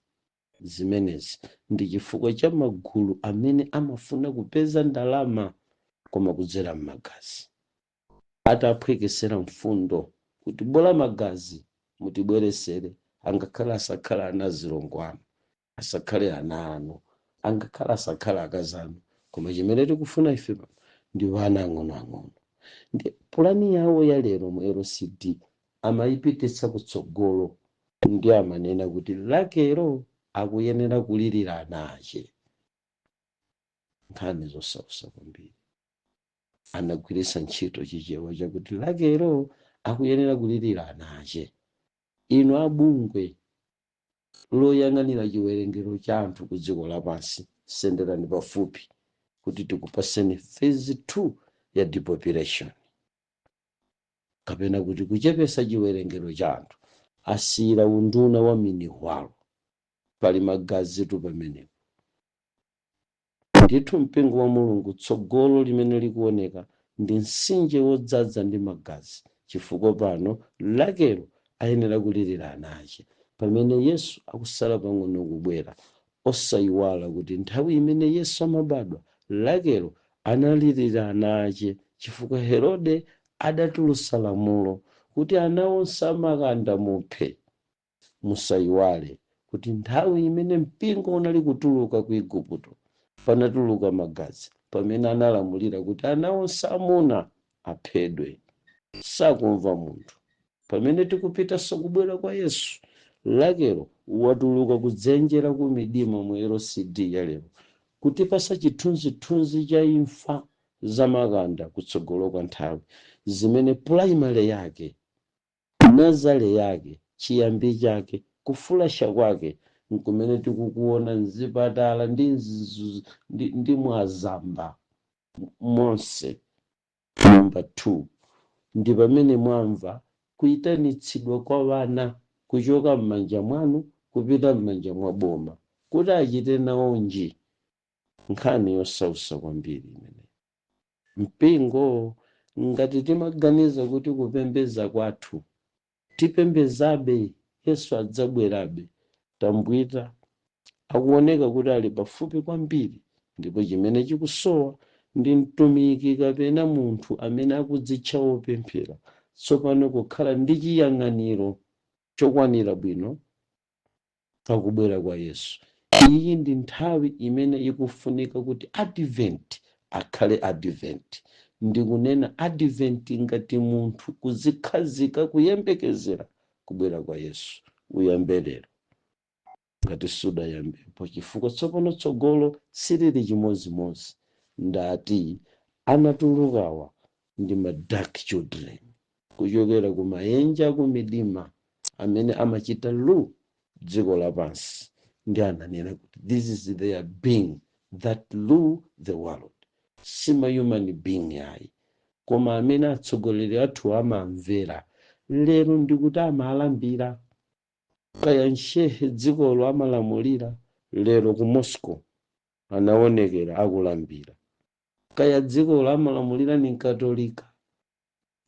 Zimenezi ndi chifukwa cha magulu amene amafuna kupeza ndalama koma kudzera m'magazi, ataphwekesera mfundo kuti bola magazi mutibweresere, angakhale asakhale ana azilongo anu, asakhale ana anu, angakhale asakhale akazi anu, koma chimene tikufuna ife pano ndi ana ang'onoang'ono. Ndi pulani yawo ya lero mu LCD amayipititsa kutsogolo ndi amanena kuti Lakelo akuyenera kulirira ana ache. Nkhani zosausa kwambiri. Anagwiritsa ntchito Chichewa chakuti Lakelo akuyenera kulirira ana ache. Inu abungwe loyang'anira chiwerengero cha anthu ku dziko lapansi, senderani pafupi kuti tikupaseni phase 2 ya depopulation kapena kuti kuchepesa chiwerengero cha anthu. Asiyira unduna wa minihwalo, pali magazitu pamenepo ndithu. Mpingo wa Mulungu, tsogolo limene likuoneka ndi mtsinje wodzaza ndi magazi, chifukwa pano Lakelo ayenera kulirira ana ache pamene Yesu akusala pang'ono kubwera. Osayiwala kuti nthawi imene Yesu amabadwa, Lakelo analirira ana ache chifukwa Herode adatulutsa lamulo kuti ana onse amakanda muphe. Musayiwale kuti nthawi imene mpingo unali kutuluka ku Igupto, panatuluka magazi pamene analamulira kuti ana onse amuna aphedwe. Sakumva munthu. Pamene tikupitanso kubwera kwa Yesu, Lakelo watuluka kudzenje la ku midima mu LCD ya lero kutipasa chithunzithunzi cha imfa zamakanda kutsogolo kwa nthawi, zimene primary yake, nursery yake, chiyambi chake, kufulasha kwake nkumene tikukuona mzipatala ndi mwazamba monse. Namba 2 ndi pamene mwamva kuyitanitsidwa kwa vana kuchoka m'manja mwanu kupita m'manja mwa boma kuti achite nawo nji. Nkhani yosausa kwambiri imene. Mpingo, ngati timaganiza kuti kupembeza kwathu tipembezabe, Yesu adzabwerabe, tambwita akuoneka kuti ali pafupi kwambiri, ndipo chimene chikusowa ndi mtumiki kapena munthu amene akudzitcha wopemphera tsopano kukhala ndi chiyang'aniro chokwanira bwino pakubwera kwa Yesu. Iyi ndi nthawi imene ikufunika kuti Advent akhale Advent. Ndikunena Advent ngati munthu kuzikhazika kuyembekezera kubwera kwa Yesu. Uyambe lero ngati sudayambepo, chifukwa tsopano tsogolo silili chimozimozi. Ndati anatulukawa ndi ma dark children kuchokera ku maenja ku midima amene amachita rule dziko lapansi. Ndi ananena kuti this is their being that rule the world, sima human being ayi, koma amene atsogoleri athu amamvera lero ndikuti amalambira. Kaya nshehe dzikolo amalamulira lero ku Moscow anaonekera akulambira, kaya dzikolo amalamulira ni Mkatolika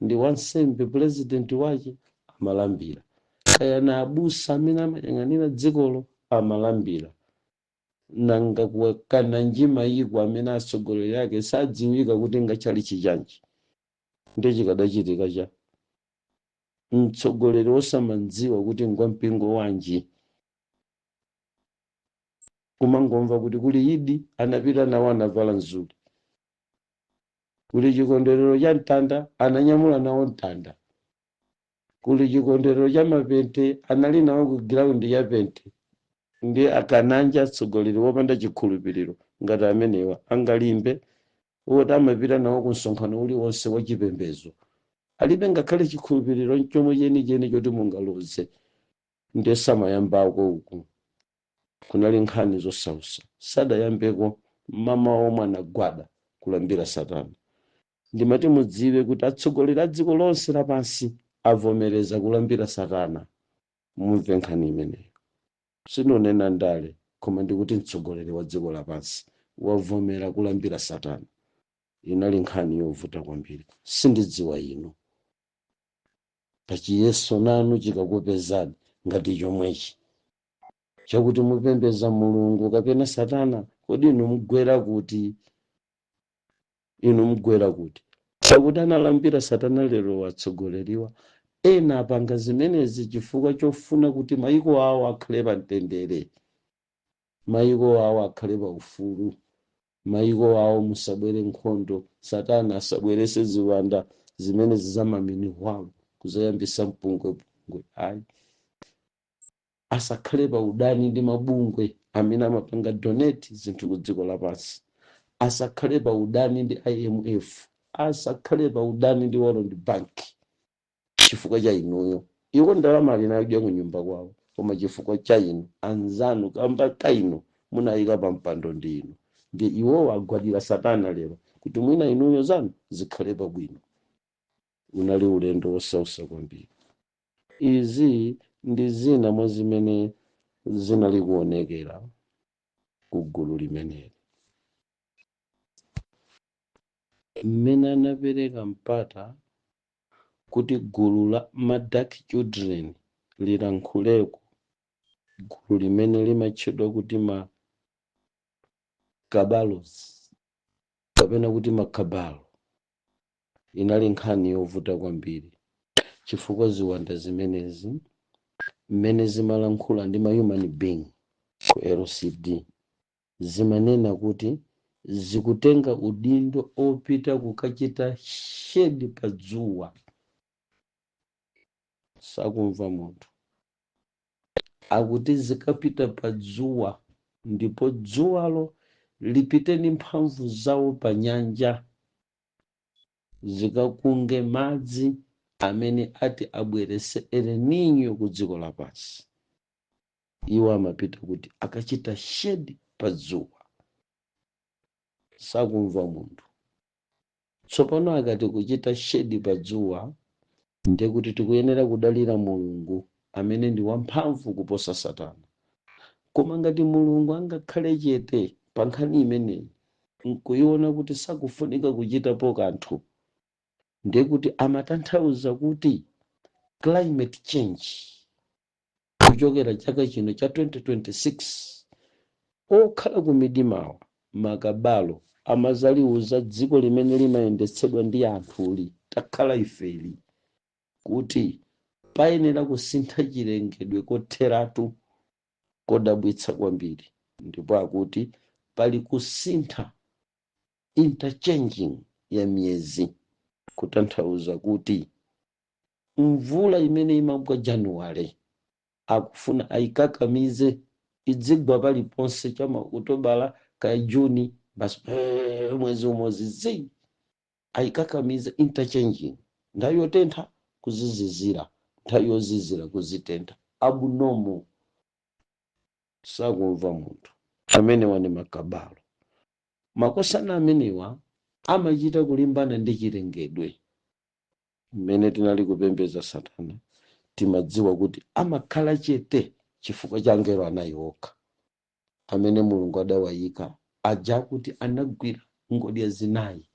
ndi wansembe purezidenti wache amalambira, kaya na abusa amene amayang'anira dzikolo amalambira. Nanga kananji mayiko amene atsogoleri ake sadziwika kuti ngachali chichanji? Ndi chikadachitika cha mtsogoleri wosamandziwa kuti ngwampingo wanji, kumangomva kuti kuli Idi anapita nawo anavala nzuli, kuli chikondwerero cha mtanda ananyamula nawo mtanda, kuli chikondwerero cha mapente anali nawo ku ground ya pente. Ndi akananja atsogoleri wopanda chikhulupiriro ngati amenewa angalimbe woti amapita nawo ku msonkhano uliwonse wa chipembedzo, alibe ngakhale chikhulupiriro chomwe chenicheni choti mungaloze? Ndiye samayambako uku kunali nkhani zosausa, sadayambeko mama omwe anagwada kulambira Satana. Ndimati mudziwe kuti atsogoleri a dziko lonse lapansi avomereza kulambira Satana. Mumve nkhani imeneyo, sinonena ndale, koma ndikuti mtsogoleri wa dziko lapansi wavomera kulambira Satana. Inali nkhani yovuta kwambiri. Sindidziwa inu pachiyeso nanu chikakupezani ngati chomwechi chakuti mupembeza Mulungu kapena Satana, kodi inu mugwera kuti? Inu mugwera kuti? Pakuti analambira Satana lero watsogoleriwa. Ena apanga zimenezi chifukwa chofuna kuti mayiko awo akhale pa mtendere, mayiko awo akhale pa ufulu, mayiko awo musabwere nkhondo, Satana asabwerese ziwanda zimene zizamaminiwalo kuzayambisa mpungwepungwe ayi, asakhale pa udani ndi mabungwe amene amapanga donate zinthu ku dziko lapansi, asakhale pa udani ndi IMF, asakhale pa udani ndi World Bank chifukwa cha inuyo. Iwo ndalama ali nayo ku nyumba kwawo, koma chifukwa cha inu anzanu, kamba ka inu munayika pa mpando ndi inu, ndi iwowo agwadira Satana lero kuti mwina inuyo zanu zikhale pabwino. Unali ulendo wosausa kwambiri. Izi ndi zina mwa zimene zinali kuonekera ku gulu limeneli mmene anapereka mpata kuti gulu la ma Dark Children lilankhuleko, gulu limene limatchedwa kuti ma Kabalos kapena kuti makabalo. Inali nkhani yovuta kwambiri chifukwa ziwanda zimenezi mmene zimalankhula ndi ma human being ku LCD zimanena kuti zikutenga udindo opita kukachita shade pa dzuwa. Sakumva munthu. Akuti zikapita pa dzuwa ndipo dzuwalo lipite ndi mphamvu zawo pa nyanja, zikakunge madzi amene ati abwerese El Nino ku dziko lapansi. Iwo amapita kuti akachita shade pa dzuwa. Sakumva munthu. Tsopano akati kuchita shade pa dzuwa, ndiye kuti tikuyenera kudalira Mulungu amene ndi wamphamvu kuposa Satana. Koma ngati Mulungu angakhale chete pa nkhani imeneyi nkuiona kuti sakufunika kuchitapo kanthu, ndiye kuti amatanthauza kuti climate change kuchokera chaka chino cha 2026, okhala ku midimawa makabalo amazaliuza dziko limene limayendetsedwa ndi anthuli takhala ifeli kuti payenera kusintha chilengedwe kotheratu kodabwitsa kwambiri. Ndipo akuti pali kusintha, interchanging ya miyezi, kutanthauza kuti mvula imene imagwa Januwale akufuna ayikakamize idzigwa paliponse chama Okutobala kaya Juni basi, mwezi umodzi zi ayikakamize interchanging, nthawi yotentha kuzizizira, nthawi yozizira kuzitentha, abnormal. Sakumva munthu. Amenewa ndi makabalo. Makosana amenewa amachita kulimbana ndi chilengedwe. Mmene tinali kupembedza Satana, timadziwa kuti amakhala chete chifukwa cha angelo anayi okha amene Mulungu adawayika aja, kuti anagwira ngodya zinayi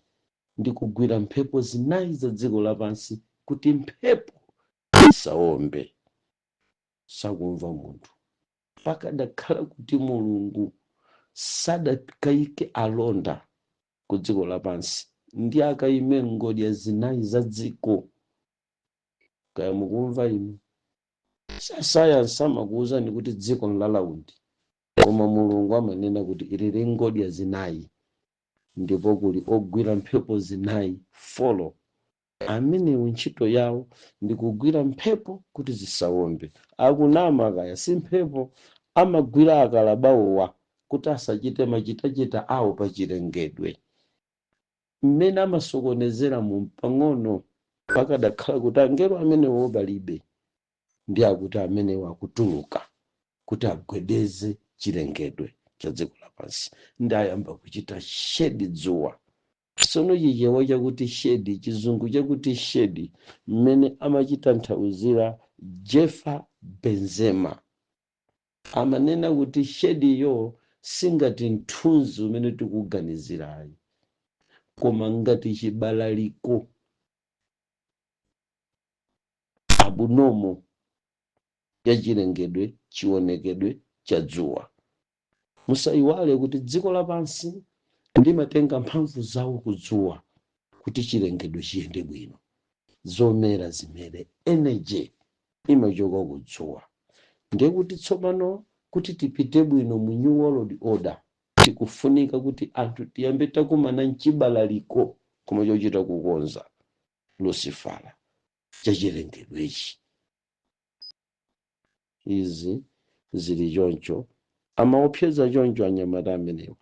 ndi kugwira mphepo zinayi za dziko lapansi kuti mphepo isawombe. Sakumva munthu. Pakadakhala kuti Mulungu sadakayike alonda ku dziko lapansi ndi akayime ngodya zinayi za dziko, kaya mukumva inu? Sayansi amakuwuzani kuti dziko nla round, koma Mulungu amanena kuti ilili ngodya zinayi ndipo kuli ogwira mphepo zinayi, four. Amenewo ntchito yawo ndi kugwira mphepo kuti zisawombe. Akunama kaya si mphepo, amagwira akalabawowa kuti asachite machitachita awo pa chilengedwe mmene amasokonezera mu pang'ono. Pakadakhala kuti angelo amenewo palibe, ndi akuti amenewo akutuluka kuti agwedeze chilengedwe cha dziko lapansi, ndi ayamba kuchita shade dzuwa. Tsono Chichewa chakuti shade, Chizungu chakuti shade, mmene amachitanthauzira Jefa Benzema, amanena kuti shade yo singati mthunzi umene tikuganizirayi, koma ngati chibalaliko abnormal ya chilengedwe, chionekedwe cha dzuwa. Musayiwale kuti dziko lapansi limatenga mphamvu zawo kudzuwa kuti chilengedwe chiyende bwino, zomera zimere, energy imachoka kudzuwa. Ndiye kuti tsopano kuti tipite bwino mu new world order, tikufunika kuti anthu tiyambe takumana mchibalaliko, koma chochita kukonza Lucifera chachilengedwechi. Izi zili choncho, amaopseza choncho anyamata amenewa,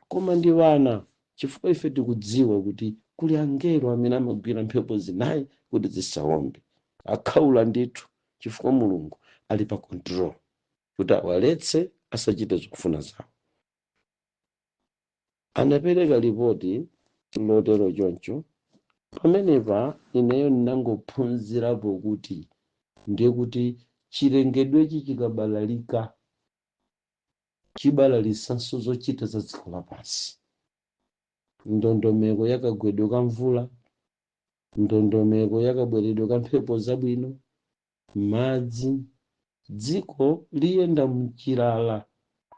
koma ndi vana, chifukwa ife tikudziwa kuti kuli angelo amene amagwira mphepo zinayi kuti zisawombe. Akhaula ndithu, chifukwa Mulungu ali pa control kuti awaletse asachite zofuna zawo. Anapereka ripoti lotero choncho. Pamenepa ineyo ndinangophunzirapo kuti ndiye kuti chilengedwechi chikabalalika, chibalalisanso zochita za dziko lapansi, ndondomeko yakagwedwe ka mvula, ndondomeko yakabweredwe ka mphepo zabwino, madzi. Dziko liyenda mchilala,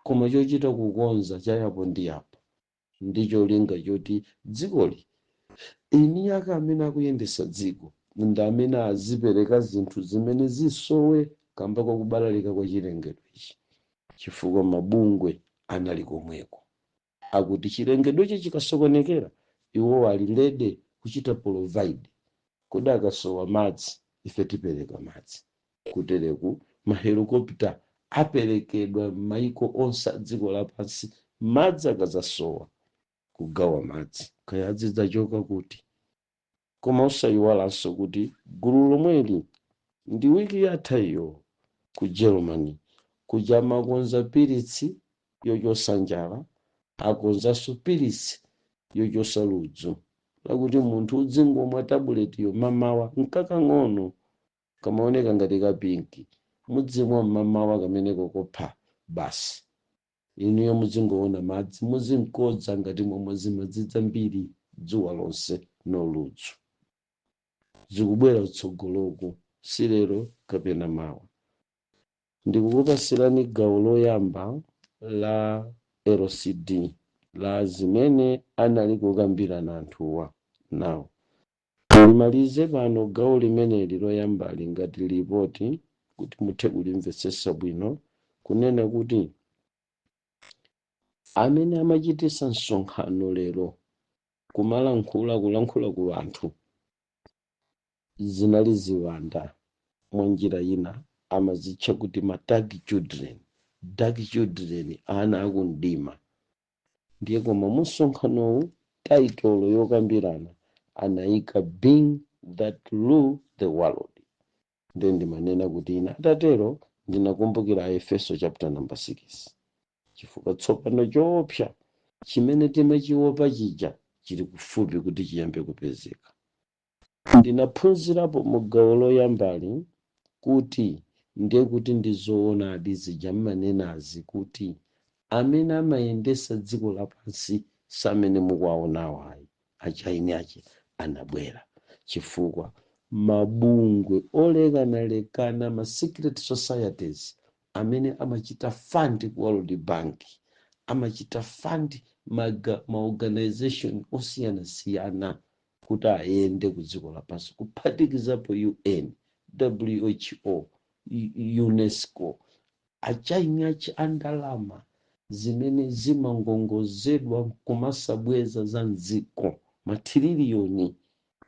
koma chochita kukonza chayapo ndi yapo, ndi cholinga choti dzikoli, eni ake amene akuyendesa dziko ndi amene azipereka zinthu zimene zisowe kamba kwakubalalika kwa chilengedwe ichi, chifukwa mabungwe anali komweko akuti chilengedwechi chikasokonekera, iwo ali ready kuchita provide. Kodi akasowa madzi, ife tipereka madzi. Kutereku ma helicopter aperekedwa m'maiko onse a dziko lapansi, madzi akazasowa, kugawa madzi, kaya azidzachoka kuti. Koma usayiwalanso kuti gulu lomweli ndi wiki yatha iyo ku Germany kuja amakonza pilitsi yochosa njala, akonzanso pilitsi yochosa ludzu, lakuti munthu udzingomwa tabuletiyo mamawa, nkakang'ono kamaoneka ngati ka pink, mudzimwa mmamawa kameneko kopha basi, inuyo muzingoona madzi, muzinkodza ngati momwe zimadzi zambiri dzuwa lonse, no ludzu. Zikubwera kutsogoloku, si lero kapena mawa. Ndikukupasirani gawo loyamba la LCD la zimene anali kukambirana anthuwa. Nawo limalize pano gawo limeneli loyambali ngati lipoti, kuti muthe kulimvetsetsa bwino, kunena kuti amene amachitisa msonkhano lero kumalankhula, kulankhula ku anthu, zinali ziwanda. Mwa njira ina amazitcha kuti ma dark children, dark children, ana akumdima. Ndiye koma msonkhanowu title yokambirana anayika "Being that rule the world". Ndiye ndimanena kuti ina atatero Ndinakumbukira Aefeso chapter number 6, chifukwa tsopano choopsa chimene timachiopa chija chili kufupi kuti chiyambe kupezeka. Ndinaphunzirapo mu gawo loyambali kuti ndiye kuti ndi zoonadi zija mmanenazi kuti amene amayendesa dziko lapansi samene mukuwaonawo ayi. Achaini ache anabwera chifukwa mabungwe olekanalekana, ma secret societies amene amachita fund ku World Bank, amachita fund maorganization osiyanasiyana kuti ayende ku dziko lapansi, kuphatikizapo UN, WHO, UNESCO, achaini achi andalama zimene zimangongozedwa kumasabweza za mdziko, matriliyoni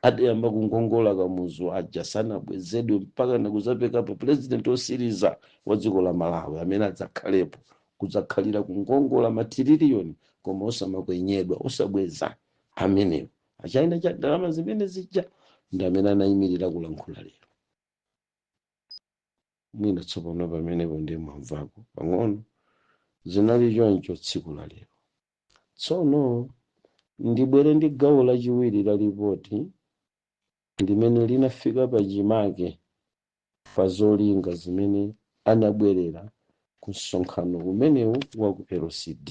adayamba kungongola Kamuzu aja sanabwezedwe mpaka nakuzapekapo president osiriza wa dziko la Malawi amene adzakhalepo kudzakhalira kungongola matriliyoni koma osamakwenyedwa, osabweza. Amenewo achaina cha ndalama zimene zija ndi amene anayimirira kulankhula lero. Mwina tsopano pamenepo ndiye mwamvako pang'ono. Zinali choncho tsiku la lero. Tsono ndibwere ndi gawo lachiwiri la ripoti limene linafika pachimake pa zolinga zimene anabwerera ku msonkhano umenewu wa ku LCD.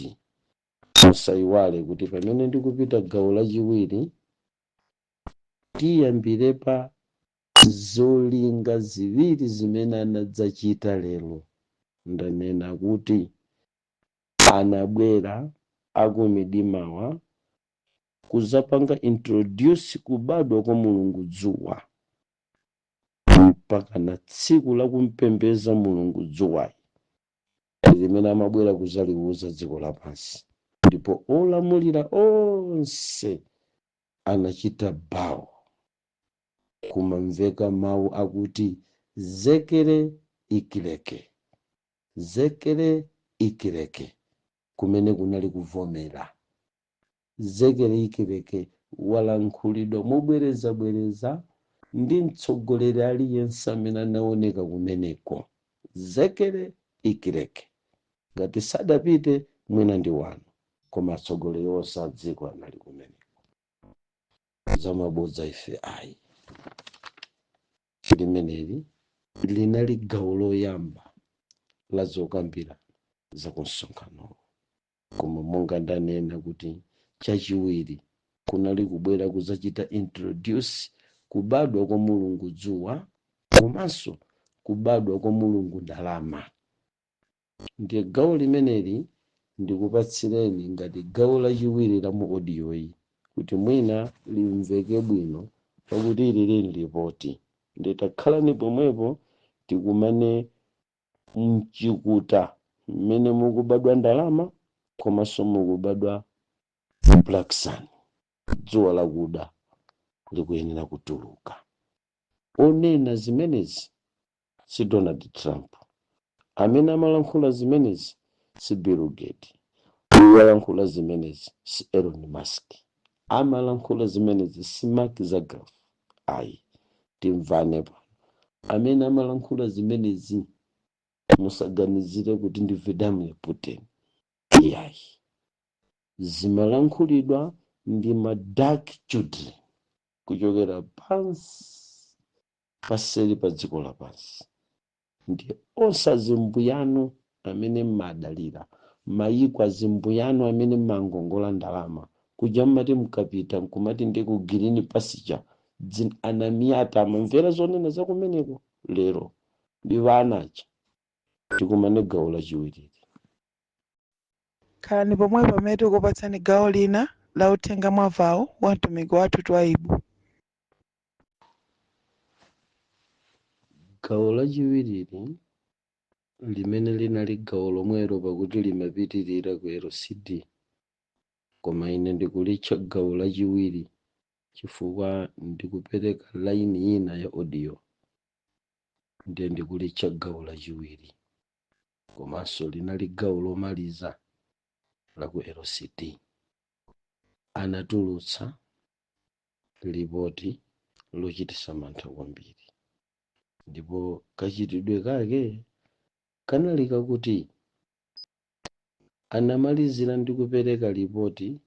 Musayiwale kuti pamene ndikupita gawo lachiwiri, tiyambire pa zolinga ziwiri zimene anadzachita lero. Ndanena kuti anabwera akumidimawa kuzapanga introduce kubadwa kwa mulungu dzuwa, mpaka na tsiku la kumpembeza mulungu dzuwayi limene amabwera kuzaliuza dziko lapansi, ndipo olamulira onse anachita bow, kumamveka mawu akuti zekere ikileke, zekere ikileke, kumene kunali kuvomera. Zekere ikileke walankhulidwa mobwerezabwereza ndi mtsogoleri aliyense amene anaoneka kumeneko. Zekere ikileke, ngati sadapite mwina ndi wanu, koma atsogoleri onse a dziko anali kumeneko. Zamabodza ife ayi. Limeneli linali gawo loyamba la zokambira za kumsonkhanowo. Koma monga ndanena kuti chachiwiri kunali kubwera kuzachita introduce kubadwa kwa mulungu dzuwa komanso kubadwa kwa mulungu ndalama. Ndiye gawo limeneli ndikupatsireni ngati gawo lachiwiri la mu audio iyi kuti mwina limveke bwino, pakuti ili lili ripoti. Nditakhalani pomwepo, tikumane mchikuta mmene mukubadwa ndalama komanso mukubadwa black sun, dzuwa lakuda likuyenera kutuluka. Onena zimenezi si Donald Trump, amene amalankhula zimenezi si Bill Gates, walankhula zimenezi si Elon Musk, amalankhula zimenezi si Mark Zuckerberg ayi. Timvane pano, amene amalankhula zimenezi musaganizire kuti ndi Vladimir Putin, iyayi. Zimalankhulidwa ndi ma dark children kuchokera pansi paseli pa dziko lapansi. Ndi onse azimbuyanu amene mmadalira mayiko, azimbuyanu amene mmangongola ndalama kuja, mmati mkapita nkumati ndi ku green pasture, anamiyata amamvera zonena zakumeneko. Lero ndi vanacha. Tikumane gawo lachiwiriri. Khalani pomwe pamene tikupatsani gawo lina la uthenga mwavawo wa mtumiki wathu Twaibu. Gawo lachiwiriri limene linali gawo lomwelo, pakuti limapitirira ku LCD, koma ine ndikulitcha gawo lachiwiri chifukwa ndikupereka line ina ya audio, ndiye ndikulitcha gawo lachiwiri, komanso linali gawo lomaliza la ku LCD. Anatulutsa lipoti lochititsa mantha kwambiri, ndipo kachitidwe kake Kanali kakuti anamalizira ndi kupereka lipoti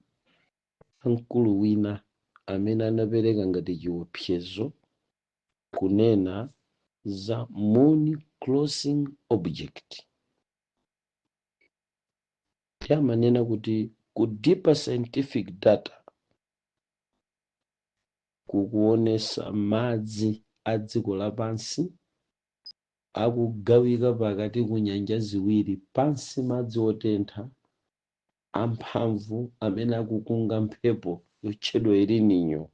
la mkulu wina amene anapereka ngati chiopsezo kunena za moon crossing object. Ndi amanena kuti ku deeper scientific data kukuonesa madzi a dziko lapansi akugawika pakati ku nyanja ziwiri, pansi madzi otentha amphamvu amene akukunga mphepo yotchedwa El Nino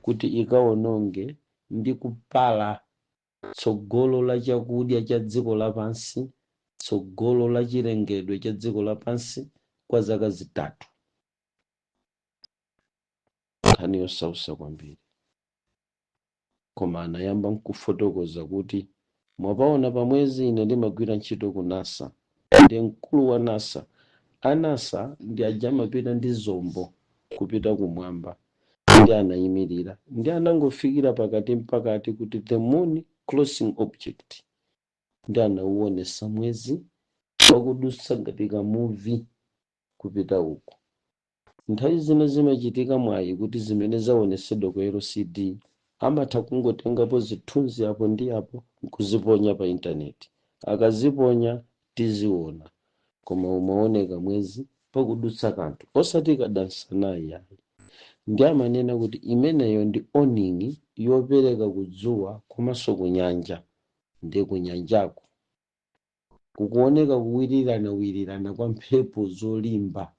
kuti ikawononge ndi kupala tsogolo la chakudya cha dziko lapansi, tsogolo la chilengedwe cha dziko lapansi kwa zaka 3. Nkhani yosausa kwambiri, koma anayamba nkufotokoza kuti mwapaona pamwezi. Ine ndimagwira ntchito ku NASA, ndi mkulu wa NASA. A NASA ndi aja amapita ndi zombo kupita kumwamba. Ndi anayimirira ndi anangofikira pakati mpakati kuti the moon crossing object, ndi anauonesa mwezi wakudusa ngati kamuvi kupita uku. Nthawi zina zimachitika mwayi kuti zimene zaonesedwa ku LCD amatha kungotengapo zithunzi apo ndi apo nkuziponya pa intaneti. Akaziponya tiziona, koma umaoneka mwezi pakudutsa kanthu, osati kadansanayi yayi. Ndi amanena kuti imeneyo ndi warning yopereka kudzuwa komanso kunyanja. Ndi kunyanjako kukuoneka kuwirirana-wirirana kwa mphepo zolimba,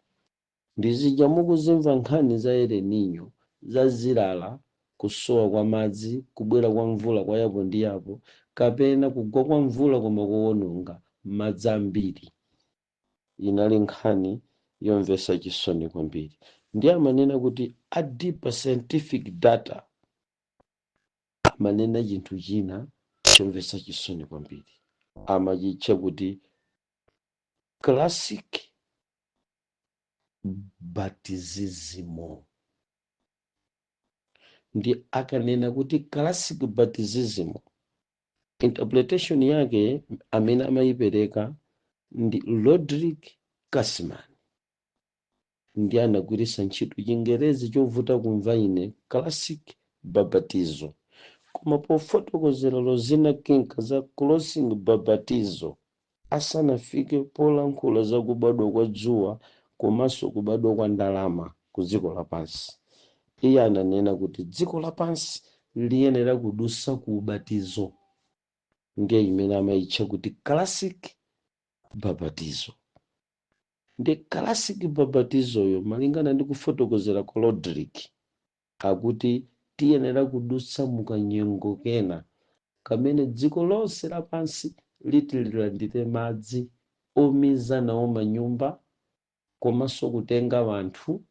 ndizija mukuzimva nkhani za El Nino, za zilala, kusowa kwa madzi, kubwera kwa mvula kwa yapo ndi yapo, kapena kugwa kwa mvula koma kuwononga madzi ambiri. Inali nkhani yomvetsa chisoni kwambiri. Ndi amanena kuti a deeper scientific data amanena chinthu china chomvetsa chisoni kwambiri, amachitcha kuti classic baptism. Ndi akanena kuti classic baptism, interpretation yake amene amayipereka ndi Roderick Casman. Ndi anagwiritsa ntchito Chingerezi chovuta kumva ine, classic babatizo, koma pofotokozera Rosina Kinka za crossing babatizo, asanafike polankhula za kubadwa kwa dzuwa komanso kubadwa kwa ndalama ku dziko lapansi, iye ananena kuti dziko lapansi liyenera kudusa ku ubatizo, ndiye imene amayitcha kuti classic babatizo. Ndi classic babatizoyo, malingana ndi kufotokozera kwa Roderick, akuti tiyenera kudutsa mukanyengo kena kamene dziko lonse lapansi liti lilandire madzi omiza nawo manyumba, komanso kutenga vanthu,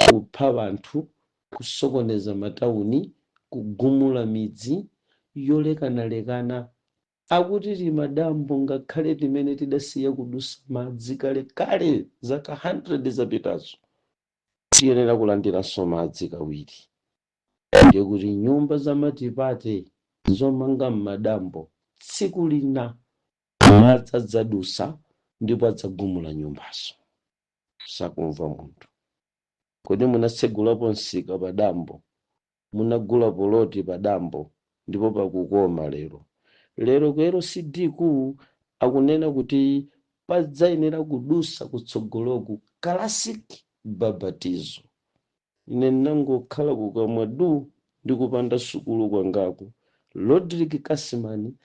kupha vanthu, kusokoneza matawuni, kugumula midzi yolekanalekana. Akuti timadambo ngakhale timene tidasiya kudusa madzi kalekale zaka 100 zapitazo, tiyenera kulandiranso madzi kawiri. Ndiye kuti nyumba za matipate zomanga m'madambo, tsiku lina madzi adzadusa ndipo adzagumula nyumbazo, sakumva munthu. Kodi munatsegulapo msika pa dambo? Munagula poloti pa dambo ndipo pakukoma lero? Lero ku LCD ku akunena kuti padzayenera kudusa kutsogoloku classic babatizo. Ine ndinangokhala kukamwa du ndi kupanda sukulu kwangaku. Roderick Kasimani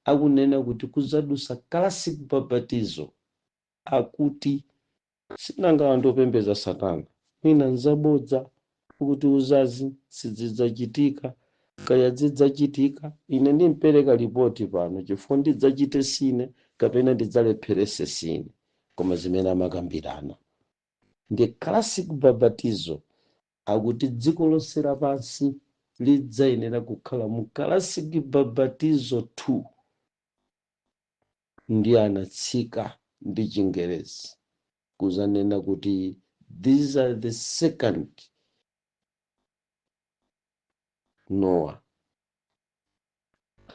akunena kuti kuzadusa classic babatizo, akuti sinanga anthu opembedza satana, mwina nzabodza kuti uzazi sizidzachitika, kaya zidzachitika. Ine ndimpereka ripoti pano chifukwa ndidzachite sine kapena ndidzalepherese sine, koma zimene amakambirana ndi classic babatizo. Akuti dziko lonse lapansi lidzayenera kukhala mu classic babatizo 2. Ndi anatsika ndi Chingerezi kuzanena kuti these are the second Noah.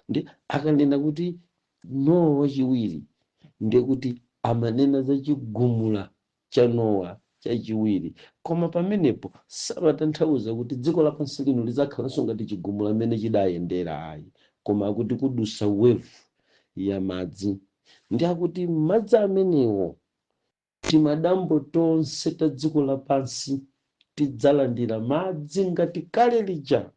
Ndi akanena kuti Nowa wachiwiri, ndiye kuti amanena za chigumula cha Nowa chachiwiri, koma pamenepo samatanthauza kuti dziko lapansi lino lidzakhalanso ngati chigumula mmene chidayendera, ayi, koma akuti kudusa wave ya madzi, ndi akuti madzi amenewo timadambo tonse ta dziko lapansi tidzalandira madzi ngati kale lija,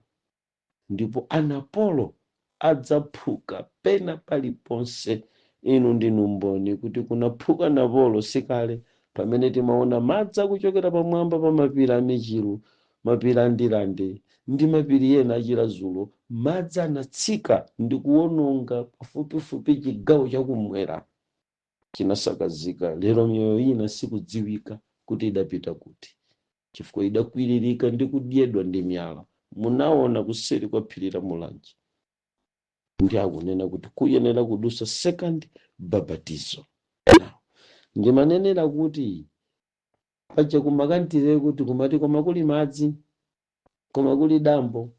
ndipo anapolo adzaphuka pena paliponse. Inu ndinu mboni kuti kunaphuka napolo sikale, pamene timaona madzi akuchokera pamwamba pa mapiri a Michiru, mapiri a Ndilande ndi mapiri ena achirazulo. Madzi anatsika ndi kuwononga pafupifupi chigawo chakumwera, chinasakazika. Lero miyoyo ina sikudziwika kuti idapita kuti, chifukwa idakwiririka ndi kudyedwa ndi miyala. Munaona kuseri kwa phiri la Mulanje. Ndi akunena kuti kuyenera kudusa second babatizo. Now, ndimanenera kuti paja kumakantire kuti kumati koma kuli madzi, koma kuli dambo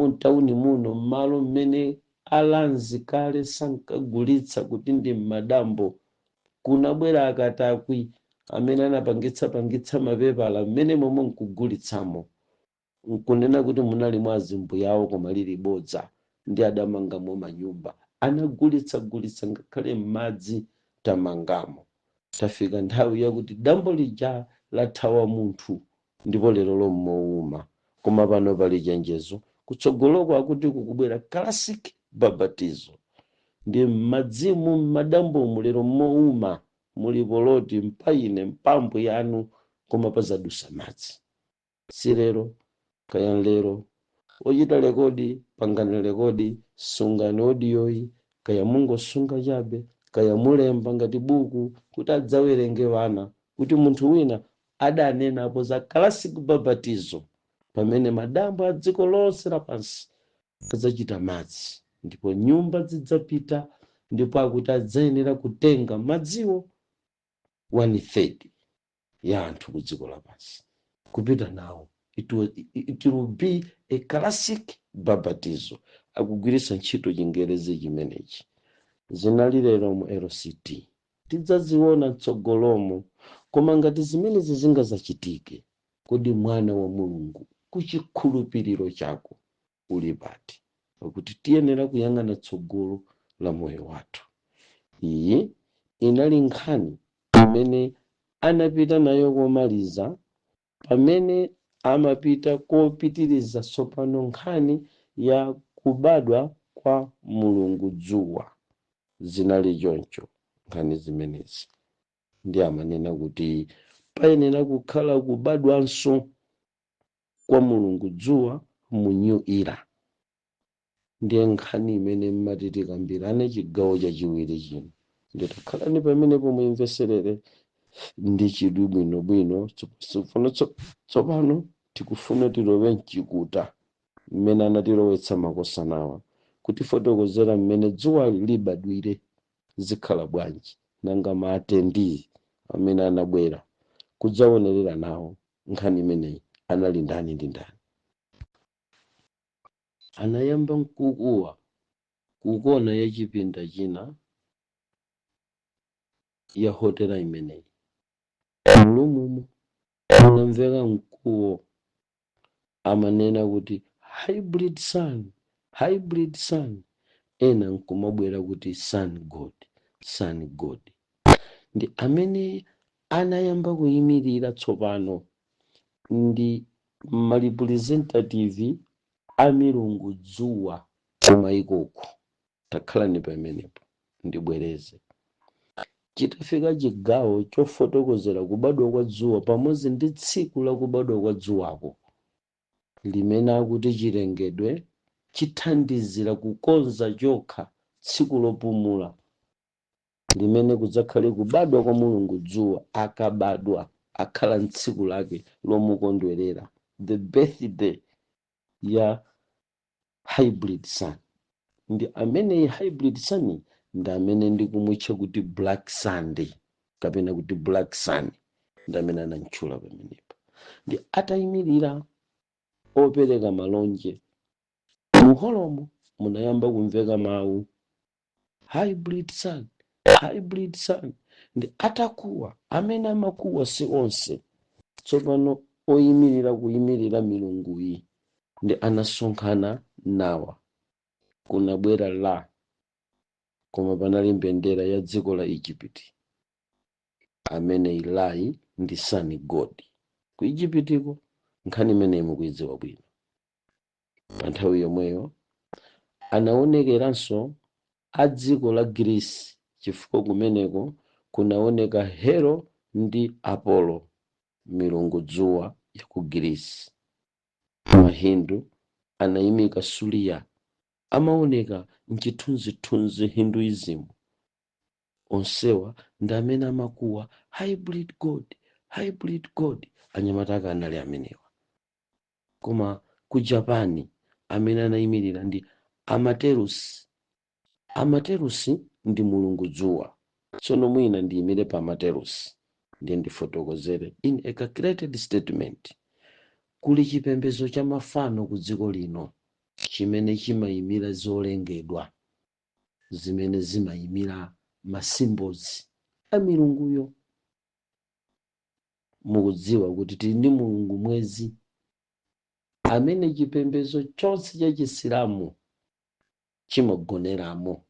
mtawuni muno, m'malo mmene alanzi kale sankagulitsa kuti ndi m'madambo, kunabwera akatakwi amene anapangitsa-pangitsa mapepala mmene momwe nkugulitsamo, nkunena kuti munali mwa azimbu yawo, koma lili bodza, ndi adamangamo manyumba, anagulitsa-gulitsa ngakhale m'madzi tamangamo. Tafika nthawi yakuti dambo lija lathawa munthu, ndipo lero lomowuma. Koma pano pali chenjezo kutsogoloko, akuti kukubwera classic babatizo, ndi m'madzimu, m'madambomu lero mowuma muli poloti mpaine mpambo yanu, koma pazadusa madzi. Si lero kaya lero, ochita record, pangani record, sungani audioyi, kaya mungosunga chabe, kaya mulemba ngati buku kuti adzawerenge vana, kuti munthu wina adanenapo za classic babatizo, pamene madambo a dziko lonse lapansi adzachita madzi ndipo nyumba zidzapita, ndipo akuti adzayenera kutenga madziwo 1/3 ya anthu ku dziko lapansi kupita nawo. It will be a classic babatizo. Akugwiritsa ntchito Chingerezi chimenechi. Zinali lero mu LCT, tidzaziona mtsogolomo. Koma ngati zimenezi zingazachitike, kodi mwana wa Mulungu kuchikhulupiriro chako uli pati? Pakuti tiyenera kuyang'ana tsogolo la moyo wathu. Iyi inali nkhani imene anapita nayo komaliza, pamene amapita kopitiriza tsopano nkhani ya kubadwa kwa Mulungu dzuwa. Zinali choncho nkhani zimenezi, ndi amanena kuti payenera kukhala kubadwanso kwa Mulungu dzuwa mu new era. Ndiye nkhani imene mmati tikambirane chigawo chachiwiri chino. Nditakhalani pamenepo, muyimveserere ndi chidwi bwinobwino. Tsopano tikufuna tilowe mchikuta mmene anatilowetsa makosanawa, kutifotokozera mmene dzuwa libadwire, zikhala bwanji, nanga ma attendee amene anabwera kudzaonerera nawo nkhani imeneyi anali ndani ndi ndani. Anayamba mkukuwa kukona ya chipinda china ya hotela imeneyi. Mulumumo munamveka mkuwo, amanena kuti, "Hybrid sun, hybrid sun." Ena nkumabwera kuti, "Sun god, sun god." Ndi amene anayamba kuyimirira tsopano ndi ma representative a milungu dzuwa kumayikoku. Takhalani pamenepo, ndibwereze. Chitafika chigawo chofotokozera kubadwa kwa dzuwa pamodzi ndi tsiku la kubadwa kwa dzuwako, limene akuti chilengedwe chithandizira kukonza chokha tsiku lopumula limene kudzakhale kubadwa kwa Mulungu dzuwa, akabadwa akhala ntsiku lake lomukondwerera, the birthday ya hybrid sun. Ndi amene hybrid sun ndi amene ndikumutcha kuti Black Sunday kapena kuti Black Sun, ndi amene anamtchula pamenepa. Ndi atayimirira opereka malonje muholomo, munayamba kumveka mawu. Hybrid sun, hybrid sun. Ndi atakuwa, amene amakuwa si onse. Tsopano oyimirira kuyimirira milunguyi ndi anasonkhana nawa. Kunabwera la, koma panali mbendera ya dziko la Egypt, amene ilayi ndi sun god ku Egyptiko. Nkhani imeneyi mukuidziwa bwino. Pa nthawi yomweyo anaonekeranso a dziko la Greece, chifukwa kumeneko kunaoneka Hero ndi Apollo, milungu dzuwa ya ku Greece. Mahindu anayimika Surya, amaoneka mchithunzithunzi Hinduism. Onsewa ndi amene amakuwa "hybrid god, hybrid god". Anyamata ake anali amenewa. Koma ku Japani amene anayimirira ndi Amaterusi. Amaterusi ndi mulungu dzuwa. Tsono mwina ndiyimire pa Amaterusi, ndiye ndifotokozere in a calculated statement. Kuli chipembedzo cha mafano ku dziko lino chimene chimayimira zolengedwa zimene zimayimira ma symbols a milunguyo. Mukudziwa kuti tili ndi mulungu mwezi, amene chipembedzo chonse cha Chisilamu chimagoneramo,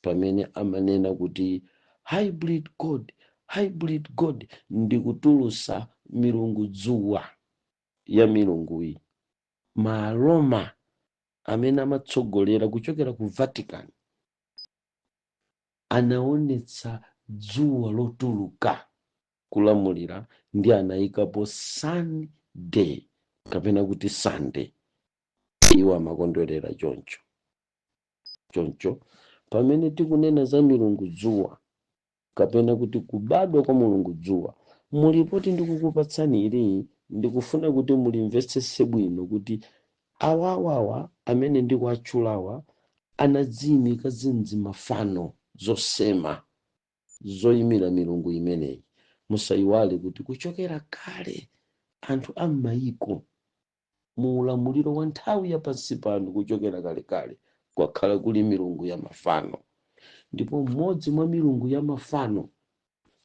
pamene amanena kuti "hybrid god, hybrid god", ndi kutulusa milungu dzuwa ya milunguyi. Maroma amene amatsogolera kuchokera ku Vatican anaonetsa dzuwa lotuluka kulamulira, ndi anayikapo Sunday kapena kuti Sunday. Iwo amakondwerera choncho. Choncho pamene tikunena za milungu dzuwa kapena kuti kubadwa kwa mulungu dzuwa, mulipoti ndikukupatsani ili, ndikufuna kuti mulimvetsese bwino kuti awawawa amene ndikuatchulawa anadziyimika zinzi mafano zosema zoyimira milungu imeneyi. Musayiwale kuti kuchokera kale anthu a m'mayiko mu ulamuliro wa nthawi ya pansi pano, kuchokera kalekale, kwakhala kuli milungu ya mafano, ndipo mmodzi mwa milungu ya mafano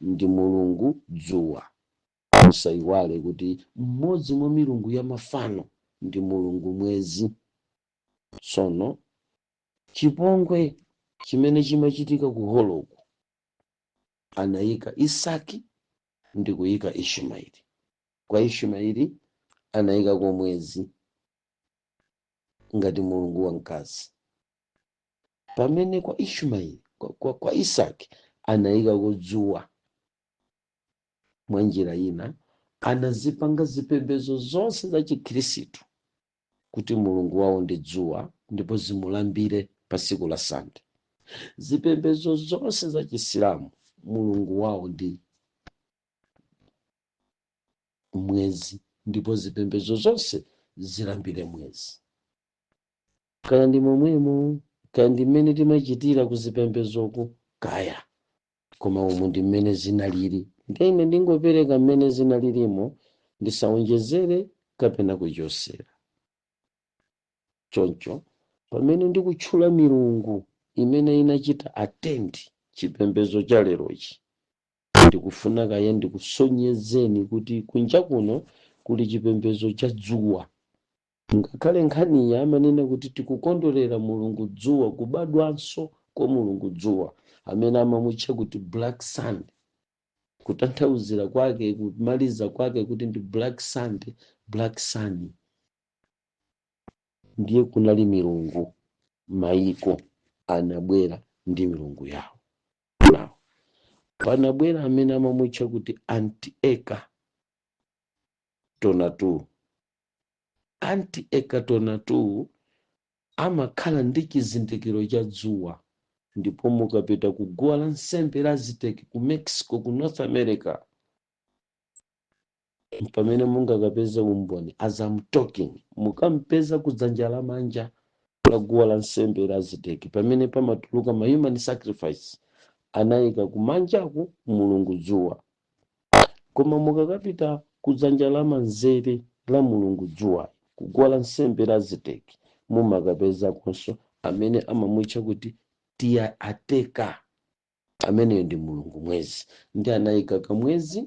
ndi mulungu dzuwa. Musayiwale kuti mmodzi mwa milungu ya mafano ndi mulungu mwezi. Tsono chipongwe chimene chimachitika ku holoku, anayika Isaki ndi kuyika Ishumaeli. Kwa Ishumaeli anayikako mwezi ngati mulungu wamkazi, pamene kwa Ishumaeli, kwa Isaki anayikako dzuwa. Mwa njira ina anazipanga zipembedzo zonse za Chikhristu kuti mulungu wawo ndi dzuwa, ndipo zimulambire pa tsiku la Sande. Zipembedzo zonse za Chisilamu mulungu wawo ndi mwezi, ndipo zipembedzo zonse zilambire mwezi. Kaya ndi momwemo, kaya ndi mmene timachitira ku zipembedzoku kaya, koma umu ndi mmene zinalili. Ndine ndingopereka mmene zinalilimo, ndisaonjezere kapena kuchosera. Choncho pamene ndikutchula milungu imene inachita attend chipembedzo cha lerochi, ndikufuna kaye ndikusonyezeni kuti kunja kuno kuli chipembedzo cha dzuwa. Ngakhale nkhaniyi amanena kuti tikukondwerera mulungu dzuwa, kubadwanso kwa mulungu dzuwa amene amamutcha kuti Black Sun, kutanthauzira kwake, kumaliza kwake kuti ndi Black Sunday, Black Sun. Ndiye kunali milungu, mayiko anabwera ndi milungu yawo. Now panabwera amene amamutcha kuti Anti-Eka Tonatu. Anti-Eka Tonatu amakhala ndi chizindikiro cha dzuwa, ndipo mukapita ku guwa la nsembe la Aztec ku Mexico, ku North America, pamene mungakapeze umboni as I'm talking, mukampeza kudzanja lamanja la guwa la nsembe la Aztec pamene pamatuluka ma human sacrifice, anayika kumanjaku mulungu dzuwa. Koma mukakapita kudzanja lamanzere la mulungu dzuwa kuguwa la nsembe la Aztec, mumakapezakonso amene amamutcha kuti Tiya Ateka, ameneyo ndi mulungu mwezi, ndi anayika kamwezi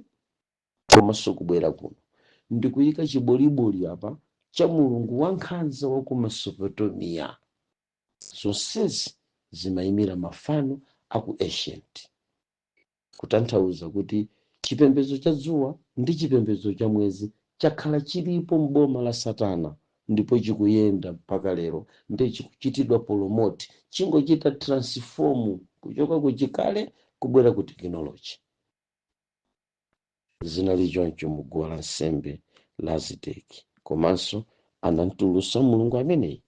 komanso kubwera kuno ndikuyika chiboliboli apa cha mulungu wankhanza wa ku Mesopotamia. Zonsezi zimayimira mafano aku ancient, kutanthauza kuti chipembedzo cha dzuwa ndi chipembedzo cha mwezi chakhala chilipo m'boma la Satana ndipo chikuyenda mpaka lero, ndi chikuchitidwa promote, chingochita transform kuchoka kuchikale kubwera ku technology. Zinali choncho mu guwa lansembe la Aztec. Komanso anamtulusa mulungu ameneyi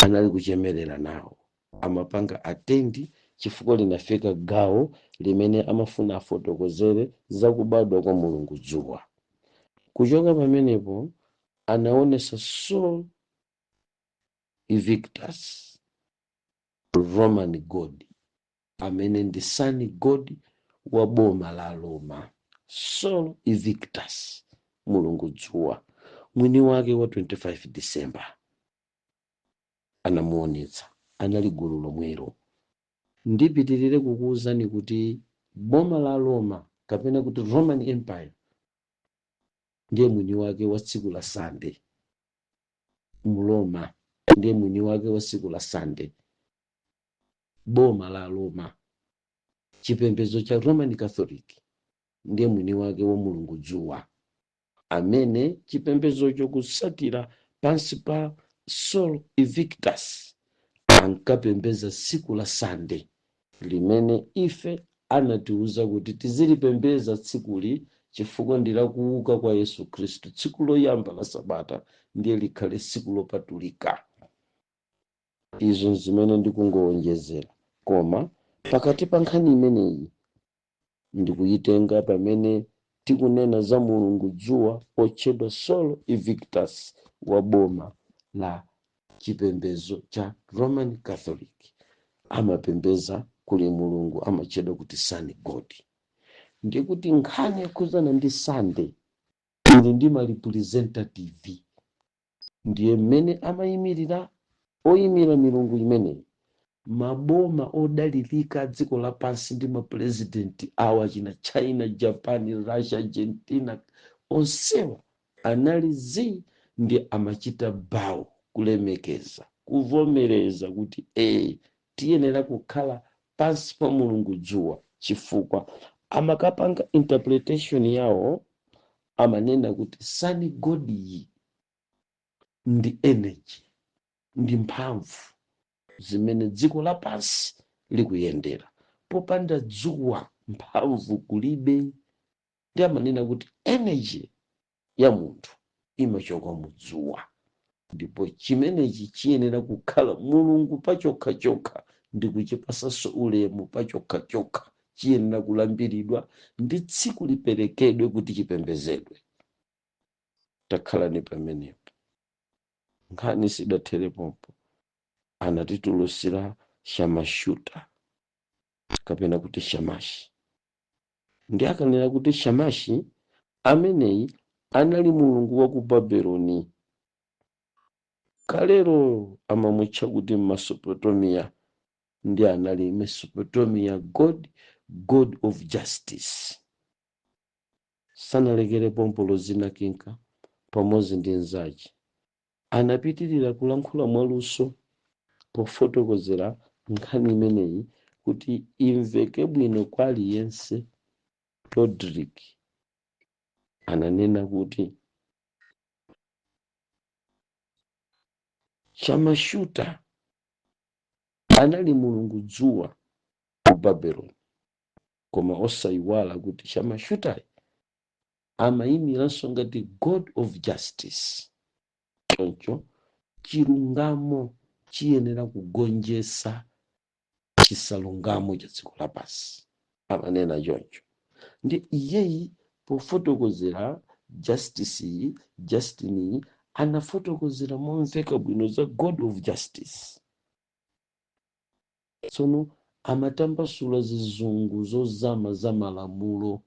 anali kuchemerera nawo, amapanga attend, chifukwa linafika gawo limene amafuna afotokozere zakubadwa kwa mulungu dzuwa. Kuchoka pamenepo anaonesa Sol Invictus, Roman god, amene ndi sun god wa boma la Roma. Sol Invictus, mulungu dzuwa, mwini wake wa 25 December, anamuonetsa anali gulu lomwelo. Ndipitirire kukuwuzani kuti boma la Roma, kapena kuti Roman Empire, ndiye mwini wake wa tsiku la Sunday. Mroma ndiye mwini wake wa tsiku la Sunday. Boma la Roma, chipembedzo cha Roman Catholic, ndiye mwini wake wa mulungu dzuwa, amene chipembedzocho kusatira pansi pa Sol Invictus ankapembedza tsiku la Sunday, limene ife anatiuza kuti tizilipembedza tsikuli chifukwa ndi lakuuka kwa Yesu Khristu, tsiku loyamba la sabata, ndiye likhale tsiku lopatulika. Izo zimene ndikungowonjezera, koma pakati pa nkhani imeneyi ndikuyitenga pamene tikunena za mulungu dzuwa otchedwa Sol Invictus wa boma la chipembedzo cha Roman Catholic. Amapembeza kuli mulungu amatchedwa kuti sun god. Ndikuti nkhani yokhuzana ndi Sunday ili ndi ma representative, ndiye mmene amayimirira oyimira milungu imeneyi, maboma odalirika dziko lapansi ndi mapurezidenti awa, china China, Japan, Russia, Argentina, onsewa anali zi ndi amachita bow, kulemekeza, kuvomereza kuti tiyenera kukhala pansi pa mulungu dzuwa, chifukwa amakapanga interpretation yawo amanena kuti sun god iyi ndi energy, ndi mphamvu zimene dziko lapansi likuyendera. Popanda dzuwa mphamvu kulibe. Ndi amanena kuti energy ya munthu imachoka mu dzuwa, ndipo chimenechi chiyenera kukhala mulungu pachokhachokha ndi kuchipasanso ulemu pachokhachokha, chiyenera kulambiridwa ndi tsiku liperekedwe kuti chipembedzedwe. Takhalani pamenepo, nkhani sidathere pompo. Anatitulusira Shamashuta, kapena kuti Shamashi. Ndi akanena kuti Shamashi ameneyi anali mulungu wa ku Babeloni kalero, amamutcha kuti Mesopotamia, ndi anali Mesopotamia god, god of justice. Sanalekere pompo. Lozina Kinka pamodzi ndi nzache anapitirira kulankhula mwaluso pofotokozera nkhani imeneyi kuti imveke bwino kwa aliyense. Rodrick ananena kuti Shamashuta anali mulungu dzuwa ku Babeloni, koma osayiwala kuti Shamashutayi amayimiranso ngati god of justice. Choncho chilungamo chiyenera kugonjetsa chisalungamo cha dziko lapansi, amanena choncho. Ndi iyeyi pofotokozera justice iyi, Justin iyi anafotokozera momveka bwino za god of justice. Tsono amatambasula zizungu zozama za malamulo,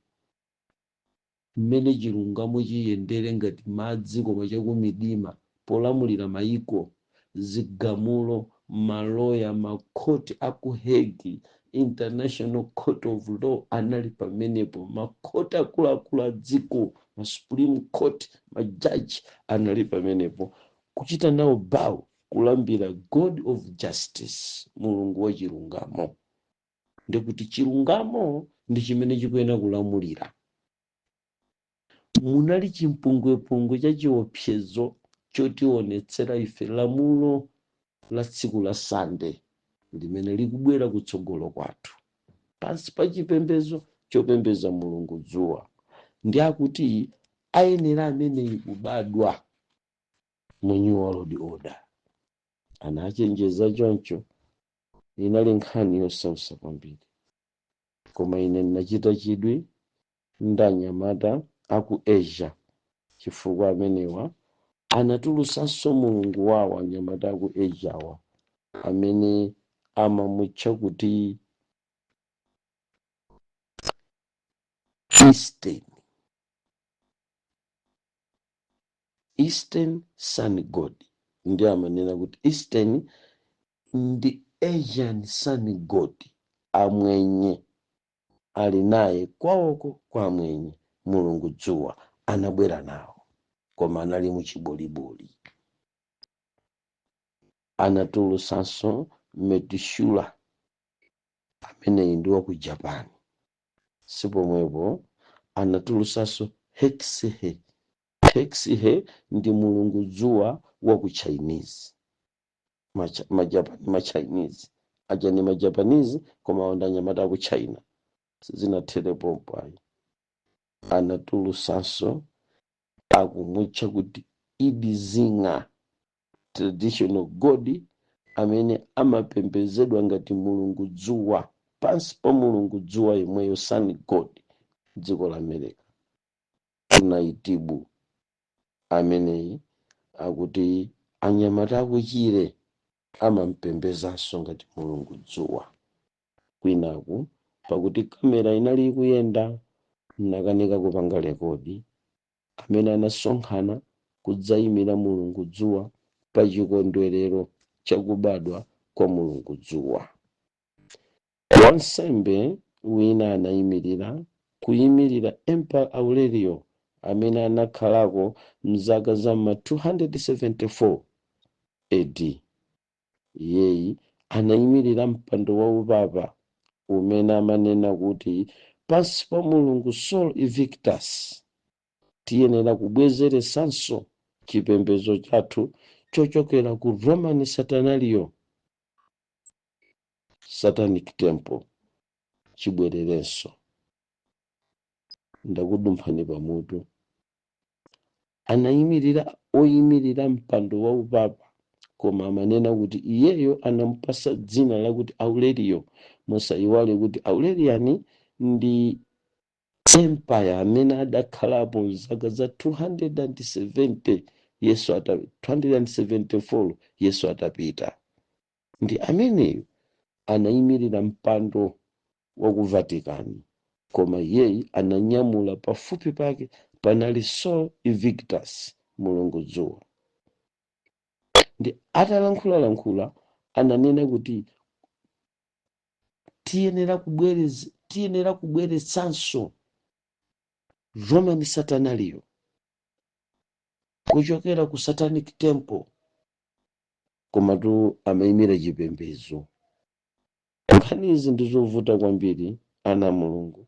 mmene chilungamo chiyendere ngati madzi koma chakumidima, polamulira mayiko, zigamulo, Maloya, makhoti aku Hague, International Court of Law anali pamenepo, makhoti akuluakulu a dziko, ma Supreme Court, majaji anali pamenepo kuchita nawo bow, kulambira God of Justice, Mulungu wa chilungamo. Ndikuti chilungamo ndi chimene chikuyenera kulamulira. Munali chimpungwepungwe cha chiopsezo chotionetsera ife lamulo la tsiku la Sande limene likubwera kutsogolo kwathu pansi pa chipembedzo chopembedza mulungu dzuwa, ndi akuti ayenera ameneyi kubadwa mu New World Order. Anachenjeza choncho. Inali nkhani yosausa kwambiri, koma ine ndinachita chidwi ndi anyamata aku Asia, chifukwa amenewa anatulusanso mulungu wawo. Anyamata aku Asiawa amene amamutcha kuti Eastern Sun God, ndi amanena kuti Eastern ndi Asian Sun God. Amwenye ali naye kwawoko kwa amwenye, mulungu dzuwa anabwera nawo, koma anali muchiboliboli. Anatulusanso Metishula, ameneyi ndi wa ku Japan. Sipomwepo, anatulusanso Hexihe. Hexihe ndi mulungu dzuwa wa ku Chinese. Majapani, ma Chinese aja ni ma Japanese, koma awo ndi anyamata aku China. Sizinathere pompo ayi, anatulusanso akumutcha kuti Idizinga, traditional god amene amapembedzedwa ngati mulungu dzuwa, pansi pa mulungu dzuwa yemweyo, sun god, dziko la America. Tunaitibu ameneyi akuti anyamata akuchire amampembezanso ngati mulungu dzuwa. Kwinaku pakuti kamera inali ikuyenda, nakanika kupanga record. Amene anasonkhana kudzayimira mulungu dzuwa pa chikondwerero chakubadwa kwa mulungu dzuwa, wansembe wina anayimirira kuyimirira Emperor Aurelio amene anakhalako mzaka za ma 274 AD. Iyeyi anayimirira mpando wa upapa umene amanena kuti pansi pa mulungu Sol Invictus tiyenera kubwezeresanso chipembedzo chathu chochokera ku Roman Saturnalio, Satanic Temple, chibwererenso. Ndakudumphani pamutu. Anayimirira oyimirira mpando wa upapa, koma amanena kuti iyeyo anampasa dzina lakuti Aurelio. Musayiwale kuti Aurelian ndi empire amene adakhalapo mzaka za 270 Yesu ata 274 Yesu atapita. Ndi ameneyo anayimirira mpando wa ku Vatican, koma iyeyi ananyamula, pafupi pake panali Sol Invictus, mulungu dzuwa. Ndi atalankhulalankhula ananena kuti tiyenera kubweretsanso Roman Saturnalio kuchokera ku Satanic Temple, komatu amayimira chipembedzo. Nkhani izi ndizovuta kwambiri, ana Mulungu,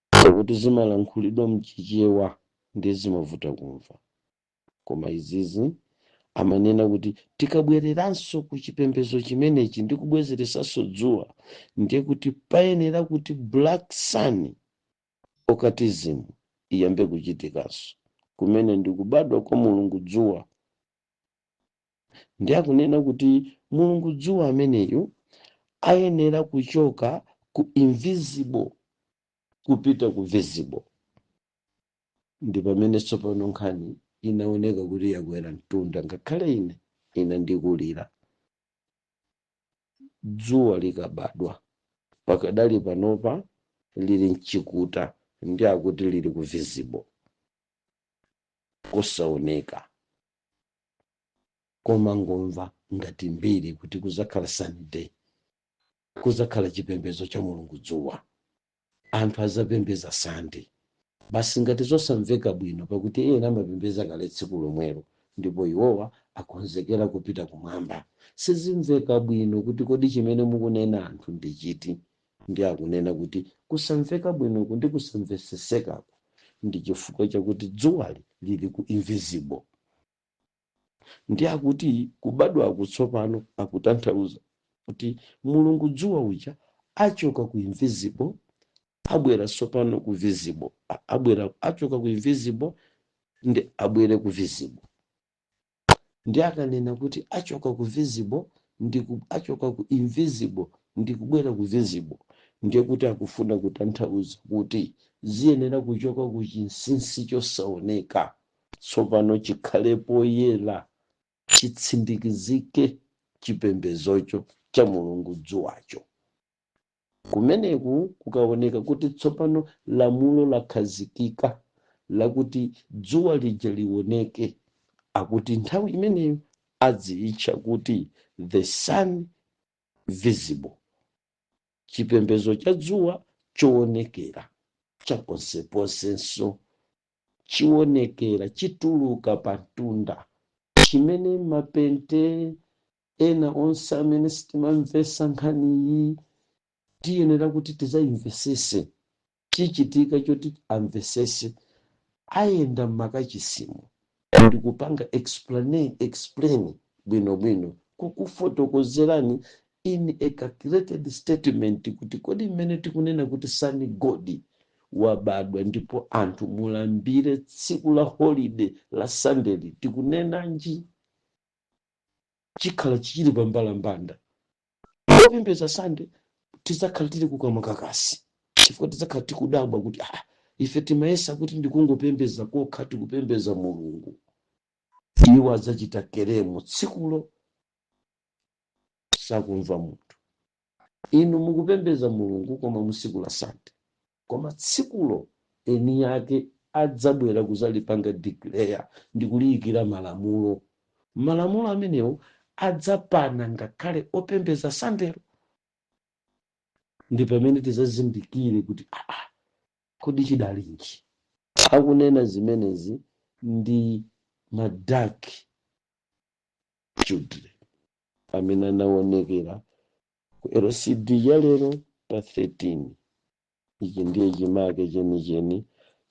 pakuti zimalankhulidwa mchichewa ndi zimavuta kumva. Koma izizi amanena kuti tikabwereranso ku chipembedzo chimenechi ndi kubwezeresanso dzuwa, ndiye kuti payenera kuti Black Sun occultism iyambe kuchitikanso, kumene ndi kubadwa kwa mulungu dzuwa. Ndi akunena kuti mulungu dzuwa ameneyu ayenera kuchoka ku invisible kupita ku visible. Ndi pamene tsopano nkhani inaoneka kuti yakwera mtunda. Ngakhale ine inandikulira. Dzuwa likabadwa, pakadali panopa lili mchikuta, ndi akuti lili ku visible, kosaoneka, koma likuyenera kubadwa mu Komangomva ngati mbiri kuti kuzakhala Sunday, kuzakhala chipembedzo cha mulungu dzuwa, anthu azapembeza Sunday basi, ngati zosamveka bwino, pakuti ena amapembeza kale tsiku lomwelo ndipo iwowa akonzekera kupita kumwamba. Sizimveka bwino kuti kodi chimene mukunena anthu ndi chiti? Ndi akunena kuti kusamveka bwinoku ndi kusamvesesekaku ndi chifukwa chakuti dzuwali lili ku invisible. Ndi akuti kubadwa tsopano akutanthauza kuti mulungu dzuwa uja achoka ku invisible, abwera tsopano ku visible. Abwera, achoka ku invisible ndi abwere ku visible. Ndi akanena kuti achoka ku visible ndi achoka ku invisible ndi kubwera ku visible, ndiye kuti akufuna kutanthauza kuti ziyenera kuchoka ku chinsinsi chosaoneka, tsopano chikhale poyera, chitsindikizike chipembezocho cha mulungu dzuwacho. Kumeneku kukaoneka kuti tsopano lamulo lakhazikika lakuti dzuwa lija lioneke, akuti nthawi imeneyo adziyitcha kuti the sun visible, chipembedzo cha dzuwa choonekera chaponseponsenso, chionekera, chituluka pa mtunda, chimene mapente ena onse amene sitimamvesa nkhaniyi tiyenera kuti tizayimvesese. Chichitika choti amvesese, ayenda mmakachisimo ndikupanga explain bwinobwino, kukufotokozerani in a calculated statement kuti kodi mmene tikunena kuti sun god wabadwa ndipo anthu mulambire tsiku la holiday la Sundayli, tikunenanji? Chikhala chichili pambalambanda. Opembeza Sunday tidzakhala tili kukamwa kakasi, chifukwa tidzakhala tikudabwa kuti, ah, ife timayesa kuti ndikungopembeza kokha, tikupembeza mulungu. Iwo adzachita claim tsikulo, sakumva munthu. Inu mukupembeza mulungu koma musiku la Sunday, koma tsikulo eni yake adzabwera kuzalipanga declare ndi kuliyikira malamulo. Malamulo amenewo adzapana ngakhale opembeza Sundaylo. Ndi pamene tizazindikire kuti, aa, kodi chidalinji? Akunena zimenezi ndi ma dark children amene anaonekera ku LCD ya lero pa 13. Ichi ndiye chimake chenicheni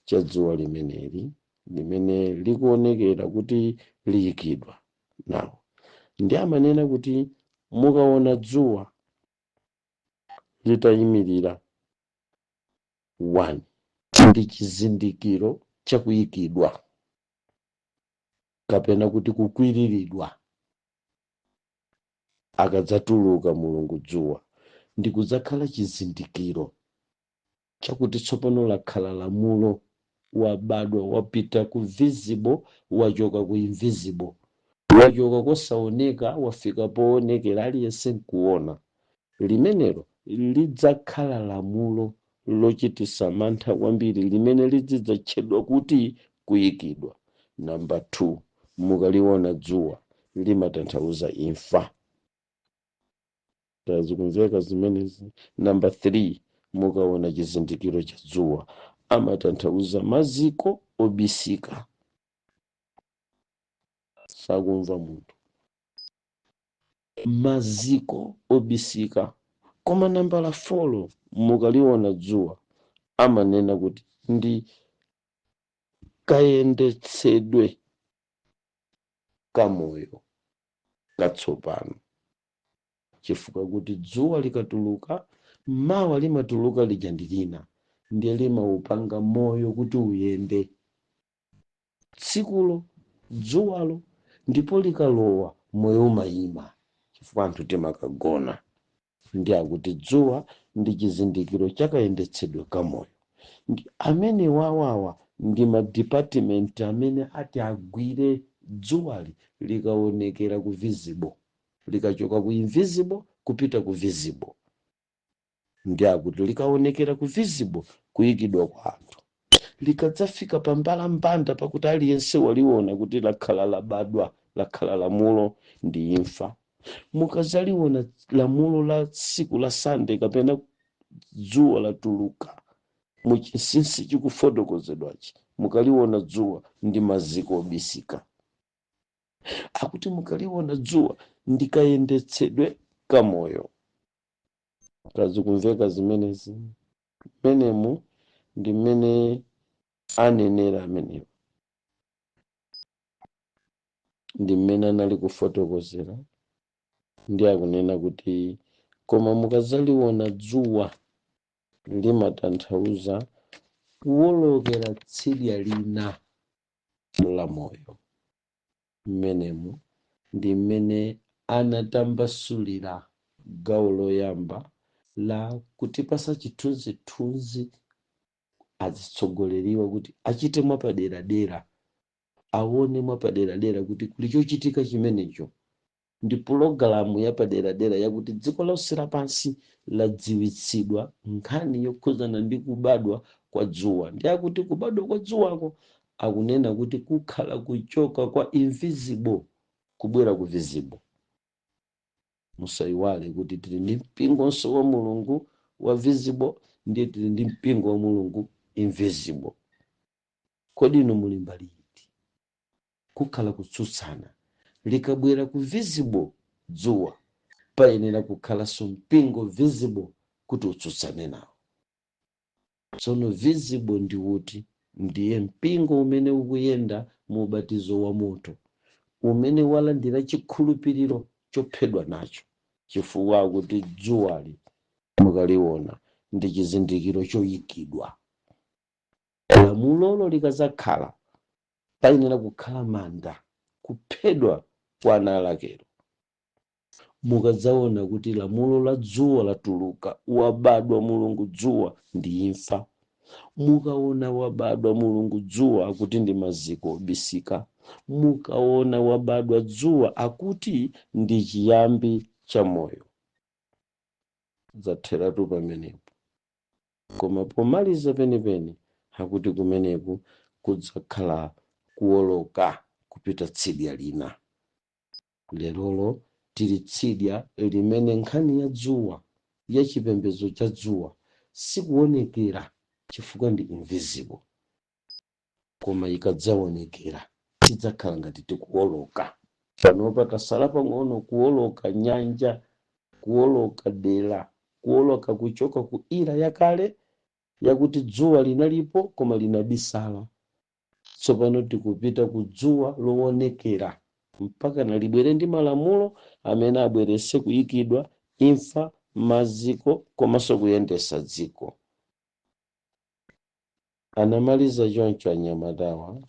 cha dzuwa limeneli limene likuonekera kuti liyikidwa nawo. Ndi amanena kuti mukaona dzuwa litayimirira 1, ndi chizindikiro chakuyikidwa kapena kuti kukwiriridwa. Akadzatuluka mulungu dzuwa, ndi kudzakhala chizindikiro chakuti tsopano lakhala lamulo, wabadwa, wapita ku visible, wachoka ku invisible, wachoka kosaoneka, wafika poonekera, aliyense nkuona. Limenelo lidzakhala lamulo lochitisa mantha kwambiri limene lidzidzatchedwa kuti kuyikidwa. Namba 2, mukaliona dzuwa limatanthauza imfa. Tazikumveka zimenezi? Namba 3, mukaona chizindikiro cha dzuwa amatanthauza maziko obisika, sakumva munthu, maziko obisika. Koma nambala 4, mukaliona dzuwa amanena kuti ndi kayendetsedwe kamoyo katsopano, chifukwa kuti dzuwa likatuluka, mawa limatuluka lija ndi lina, ndiye limaupanga moyo kuti uyende tsikulo dzuwalo, ndipo likalowa moyo umayima chifukwa anthu timakagona. Ndi akuti dzuwa ndi chizindikiro chakayendetsedwe kamoyo. Ndi amene wawawa ndi madipatimenti amene ati agwire dzuwali likaonekera ku visible, likachoka ku invisible kupita ku visible. Ndi akuti likaonekera ku visible, kuyikidwa kwa anthu, likadzafika pa mbalambanda pakuti aliyense waliona kuti lakhala labadwa Lakhala lamulo ndi imfa. Mukazaliona lamulo la tsiku la Sunday kapena dzuwa latuluka muchinsinsi chikufotokozedwachi, mukaliona dzuwa ndi maziko obisika. Akuti mukaliona dzuwa ndikayendetsedwe kamoyo. Kazikumveka zimenezi? Menemu ndi mmene anenera amenewo, ndi mmene anali kufotokozera. Ndi akunena kuti koma mukazaliona dzuwa limatanthauza kuwolokera tsidya lina la moyo. Mmenemu ndi mmene anatambasulira gawo loyamba la kutipasa chithunzithunzi azitsogoleriwa kuti achite mwapaderadera, aone mwapaderadera kuti kuli chochitika chimenecho. Ndi pulogalamu yapaderadera yakuti dziko lonse lapansi ladziwitsidwa nkhani yokhuzana ndi kubadwa kwa dzuwa. Ndi akuti kubadwa kwa dzuwako akunena kuti kukhala kuchoka kwa invisible kubwera ku visible. Musayiwale kuti tili ndi mpingonso wa Mulungu wa visible, ndiye tili ndi mpingo wa Mulungu invisible. Kodi inu muli mbali iti? Kukhala kutsutsana. Likabwera ku visible dzuwa, payenera kukhalanso mpingo visible kuti utsutsane nawo. Tsono visible ndi uti? Ndiye mpingo umene ukuyenda mu ubatizo wa moto, umene walandira chikhulupiriro chophedwa nacho, chifukwa kuti dzuwali mukaliona ndi chizindikiro choyikidwa. Lamulolo likazakhala, payenera kukhala manda, kuphedwa kwa ana alakero. Mukadzaona kuti lamulo la dzuwa latuluka, wabadwa Mulungu dzuwa, ndi imfa. Mukaona wabadwa Mulungu dzuwa, akuti ndi maziko obisika. Mukaona wabadwa dzuwa, akuti ndi chiyambi cha moyo. Zatheratu pamenepo. Koma pomaliza penipeni akuti kumeneku kudzakhala kuwoloka kupita tsidya lina. Lerolo tili tsidya limene nkhani ya dzuwa, ya chipembedzo cha dzuwa, sikuonekera chifukwa ndi invisible, koma ikadzaonekera tidzakhala ngati tikuwoloka. Panopa tasala pang'ono kuwoloka nyanja, kuwoloka dera, kuwoloka kuchoka ku era yakale yakuti dzuwa linalipo koma linabisala. Tsopano tikupita ku dzuwa loonekera mpaka nalibwere ndi malamulo amene abwerese kuyikidwa, imfa, maziko komanso kuyendesa dziko. Anamaliza choncho anyamatawa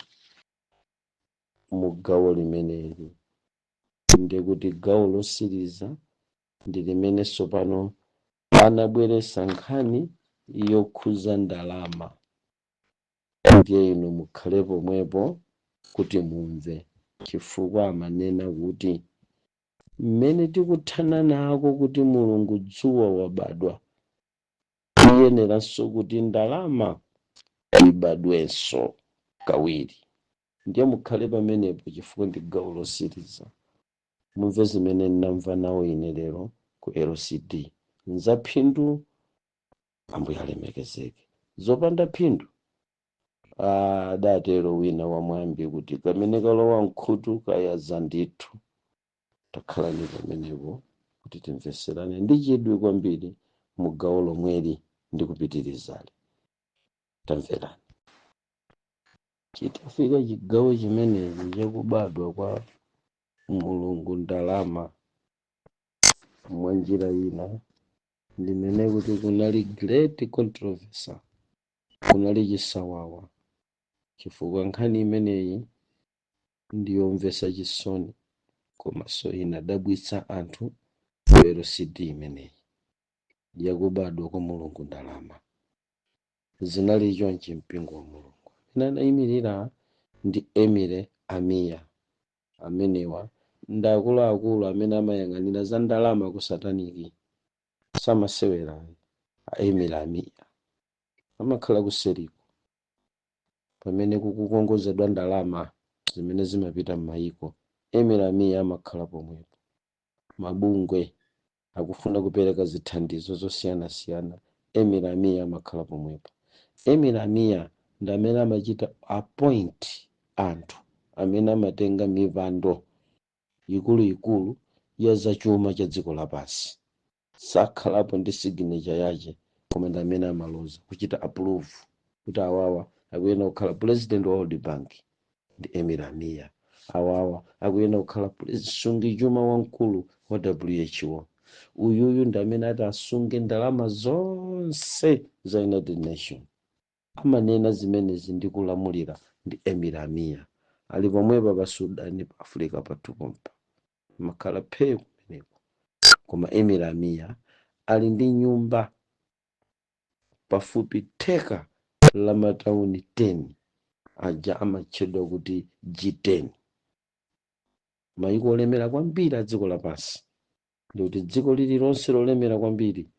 mu gawo limeneli. Ndikuti gawo losiriza ndi limene tsopano anabweresa nkhani yokhuza ndalama. Ndiye inu mukhale pomwepo kuti mumve, chifukwa amanena kuti mmene tikuthana nako kuti Mulungu dzuwa wabadwa, iyeneranso kuti ndalama ibadwenso kawiri. Ndiye mukhale pamenepo chifukwa ndi gawo losiriza. Mumve zimene ndinamva nawo ine lero ku LCD. Nzaphindu, Ambuye alemekezeke. Zopanda phindu, adatero wina wamwambi kuti kamene kalowa mkhutu kayaza ndithu. Takhalani pamenepo kuti timveserane ndi chidwi kwambiri mu gawo lomweli ndi kupitirizali. Tamverani. Chitafika chigawo chimenechi chakubadwa kwa Mulungu ndalama, mwa njira ina ndinene kuti kunali great controversy, kunali chisawawa, chifukwa nkhani imeneyi ndiyomvetsa chisoni komanso inadabwitsa anthu ku LCD imeneyi yakubadwa kwa Mulungu ndalama. Zinali chonchi, mpingo wa Mulungu. Amene anayimirira ndi Emile Amiya. Amenewa ndi akuluakulu amene amayang'anira za ndalama ku satanic. Samasewera a Emile Amiya, amakhala kuseriko pamene kukukongozedwa ndalama zimene zimapita m'mayiko. Emir Amiya amakhala pomwepo. Mabungwe akufuna kupereka zithandizo zosiyanasiyana, Emir Amiya amakhala pomwepo. Emir Amiya ndi amene amachita appoint anthu amene amatenga mipando ikuluikulu ya zachuma cha dziko lapansi. Sakhalapo ndi signature yache, koma ndi amene amaloza, kuchita approve kuti awawa akuyenera kukhala president wa World Bank ndi Emir Amiya, awawa akuyenera kukhala msungichuma wamkulu wa WHO, uyuyu ndi amene ati asunge ndalama zonse za United Nation. Amanena zimenezi ndi kulamulira ndi Emir Amiya. Ali pomwepa pa Sudan, pa Africa pathu pompa, makhala phee kumeneko. Koma Emir Amiya ali ndi nyumba pafupi theka la matawuni 10 aja amatchedwa kuti G10, mayiko olemera kwambiri a dziko lapansi. Ndikuti dziko lililonse lolemera kwambiri,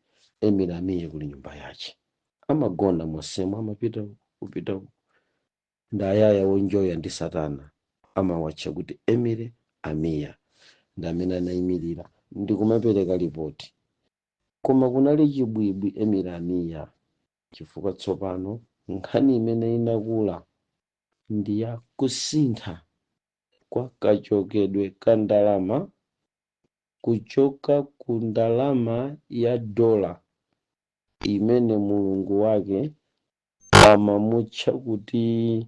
Emir Amiya kuli nyumba yace, amagona mosemo, amapita uku, kupita uku. Ndi ayaya wonjoya ndi satana, amawatcha kuti Emir Amiya. Ndi amene anayimirira ndi kumapereka ripoti. Koma kunali chibwibwi Emir Amiya, chifukwa tsopano nkhani imene inakula ndi ya kusintha kwa kachokedwe ka ndalama, kuchoka ku ndalama ya dola imene mulungu wake amamutcha kuti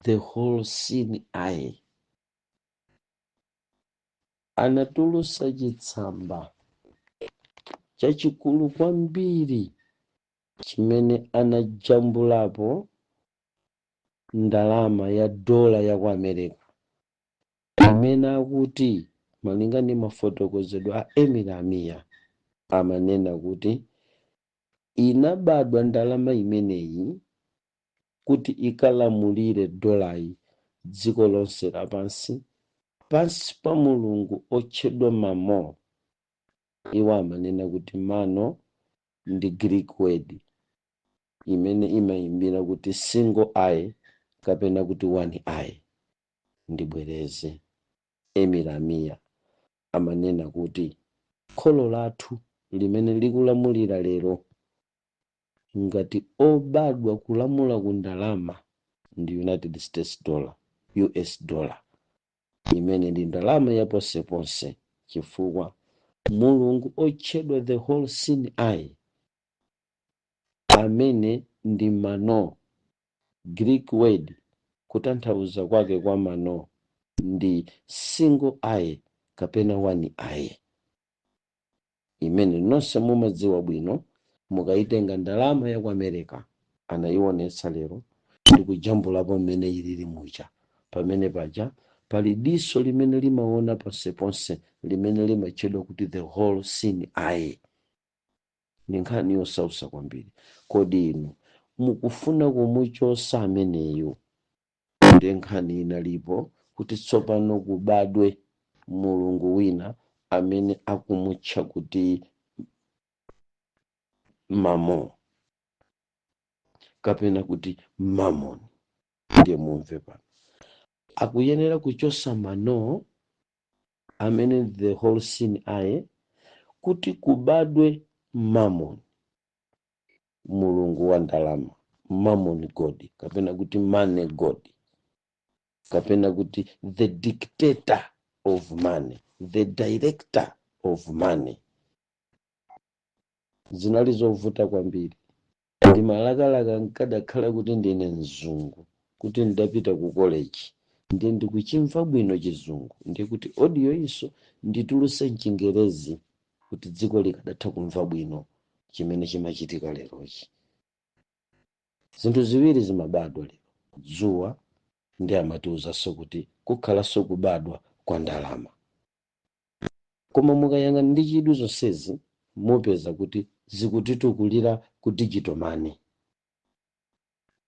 the All Seeing Eye. Anatulusa chitsamba chachikulu kwambiri chimene anajambulapo ndalama ya dola ya ku America, imene akuti, malinga ndi mafotokozedwe a Emir Amiya, amanena kuti inabadwa ndalama imeneyi kuti ikalamulire dolayi dziko lonse lapansi pansi pa mulungu otchedwa Mamo. Iwo amanena kuti mano ndi Greek word imene imayimbira kuti single eye kapena kuti one eye. Ndibwereze, Emir Amiya amanena kuti kholo lathu limene likulamulira lero ngati obadwa kulamula ku ndalama ndi United States dollar, US dollar, imene ndi ndalama ya ponseponse, chifukwa mulungu otchedwa the All Seeing Eye, amene ndi mano, Greek word, kutanthauza kwake kwa mano ndi single eye kapena one eye, imene nonse mumadziwa bwino. Mukayitenga ndalama ya ku America, anayionetsa lero ndikujambulapo mmene ilili muja, pamene paja pali diso limene limaona ponseponse, limene limatchedwa kuti the All Seeing Eye. Ndi nkhani yosausa kwambiri. Kodi inu mukufuna kumuchosa ameneyu? Ndi nkhani inalipo kuti tsopano kubadwe mulungu wina amene akumutcha kuti Mamo kapena kuti Mammon. Ndiye mumve pano, akuyenera kuchosa mano amene the All Seeing Eye kuti kubadwe Mammon, mulungu wa ndalama, Mammon god kapena kuti money god kapena kuti the dictator of money, the director of money. Zinali zovuta kwambiri. Ndimalakalaka nkadakhala kuti ndine mzungu, kuti ndidapita ku college, ndiye ndikuchimva bwino chizungu, ndiye kuti audio iso ndituluse mchingerezi kuti dziko likadatha kumva bwino chimene chimachitika lerochi. Zinthu ziwiri zimabadwa lero, dzuwa, ndi amatiwuzanso kuti kukhalanso kubadwa kwa ndalama. Koma mukayang'ana ndi chidwi zonsezi, mupeza kuti zikutitukulira ku digital money.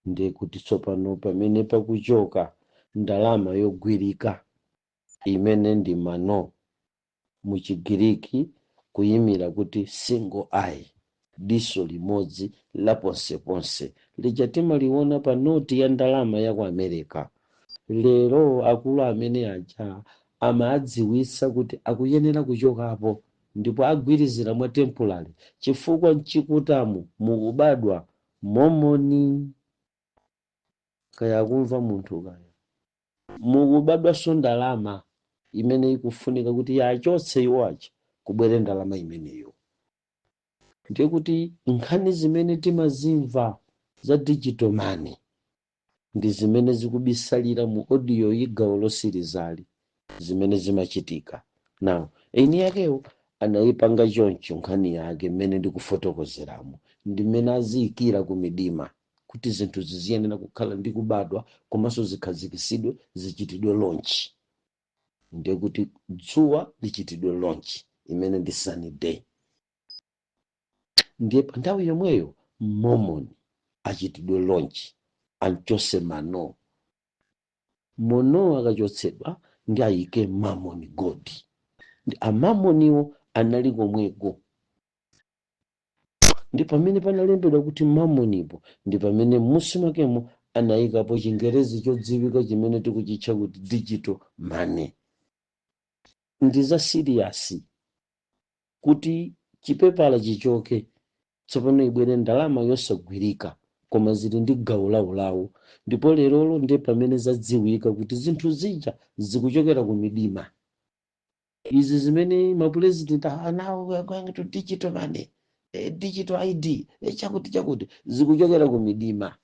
Ndiye kuti tsopano pamene pakuchoka ndalama yogwirika imene ndi mano muchigiriki, kuyimira kuti single eye, diso limodzi la ponseponse lija timaliona pa noti ya ndalama ya ku America. Lero akulu amene aja amadziwitsa kuti akuyenera kuchokapo ndipo agwirizira mwa temporary chifukwa mchikutamu mukubadwa momoni. Kaya akumva munthu kaya. Mukubadwanso ndalama imene ikufunika kuti yachotse iwo aja, kubwere ndalama imeneyo. Ndiye kuti nkhani zimene timazimva za digital money ndi zimene zikubisalira mu audio iyi, gawo losirizali, zimene zimachitika. Now, eni yakewo anayipanga choncho nkhani yake mmene ndikufotokozeramo, ndi mmene aziyikira ku midima kuti zinthu ziziyenera kukhala ndi kubadwa komanso zikhazikisidwe, zichitidwe launch. Ndiye kuti dzuwa lichitidwe launch imene ndi sunny day, ndiye pa nthawi yomweyo Mormon achitidwe launch, anchose mano mono. Akachotsedwa ndi ayike Mammon god, ndi amamoniwo anali komweko. Ndi pamene panalembedwa kuti Mamonipo, ndi pamene m'musi mwakemo anayikapo Chingerezi chodziwika chimene tikuchitcha kuti digital money. Ndi za serious kuti chipepala chichoke, tsopano ibwere ndalama yosagwirika, koma zili ndi gawo lawolawo. Ndipo lerolo ndiye pamene zadziwika kuti zinthu zija zikuchokera ku midima. Izi zimene mapurezidenti now we are going to digital money, digital ID, chakuti chakuti, zikuchokera ku midima.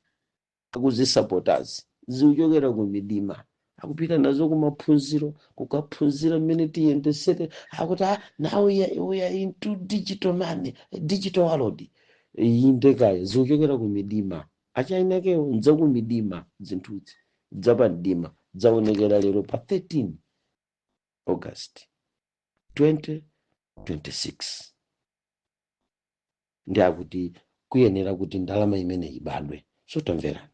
Akuzisupportazi zikuchokera ku midima, akupita nazo kumaphunziro kukaphunzira mmene tiyendesere. Akuti, "Ah, now we are into digital money, digital world." Indekayo zikuchokera ku midima. Achainakewo nzakumidima, zinthuzi zapamdima zaonekera lero pa 13 August 2026. Ndi akuti kuyenera kuti ndalama imene ibadwe. So tamverani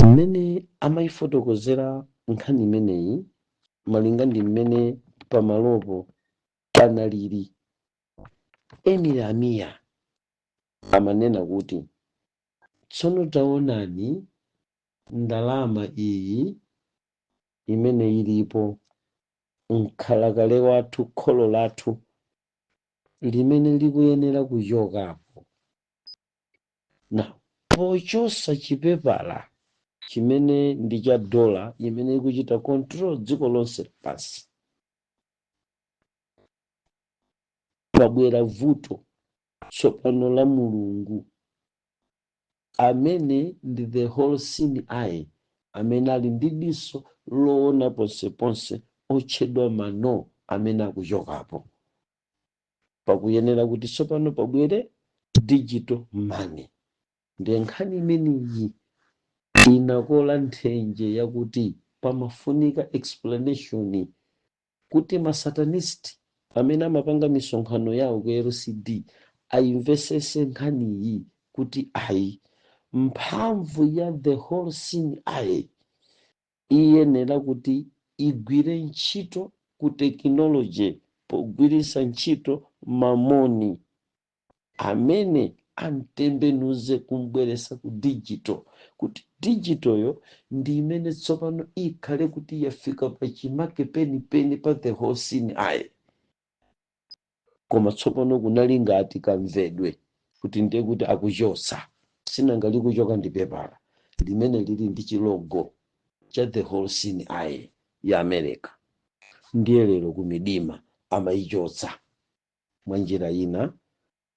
mmene amayifotokozera nkhani imeneyi malinga ndi mmene pamalopo panalili. Emily Amiya amanena kuti, "Tsono taonani ndalama iyi imene ilipo, mkhalakale wathu, kholo lathu limene likuyenera kuchokapo na pochosa chipepala chimene ndi cha dola imene ikuchita control dziko lonse lapansi. Pabwera vuto tsopano la Mulungu amene ndi the all seeing eye, amene ali ndi diso loona ponseponse, otchedwa mano amene akuchokapo. Pakuyenera kuti tsopano pabwere digital money." Ndiye nkhani imeneyi inakola nthenje yakuti pamafunika explanation kuti masatanist amene amapanga misonkhano yawo ku LCD ayimvesese nkhaniyi kuti ayi, mphamvu ya the all seeing eye iyenera kuti igwire ntchito ku technology pogwiritsa ntchito mamoni amene amtembenuze kumbweresa ku digital, kuti digital yo ndi imene tsopano ikhale kuti yafika pachimake penipeni pa the all seeing eye. Koma tsopano kunali ngati kamvedwe kuti ndiye kuti akuchotsa, sinanga likuchoka ndi pepala limene lili ndi chilogo cha the all seeing eye ya America. Ndiye lero kumidima amayichotsa. Mwa njira ina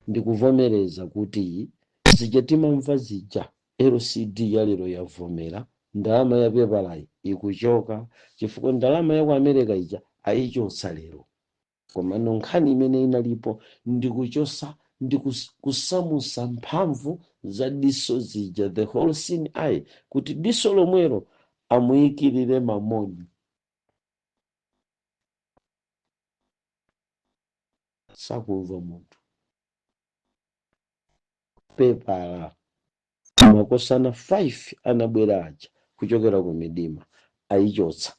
ndikuvomereza kuti zija timamva zija, LCD ya lero yavomera ndalama ya pepalayi ikuchoka, chifukwa ndalama ya ku America ija ayichotsa lero. Komano nkhani imene inalipo ndikuchosa ndi kusamusa mphamvu za diso zija, the all seeing eye, kuti diso lomwelo amuyikirire mamoni. Sakumva munthu. Pepala makosana 5 anabwera aja kuchokera ku midima ayichotsa,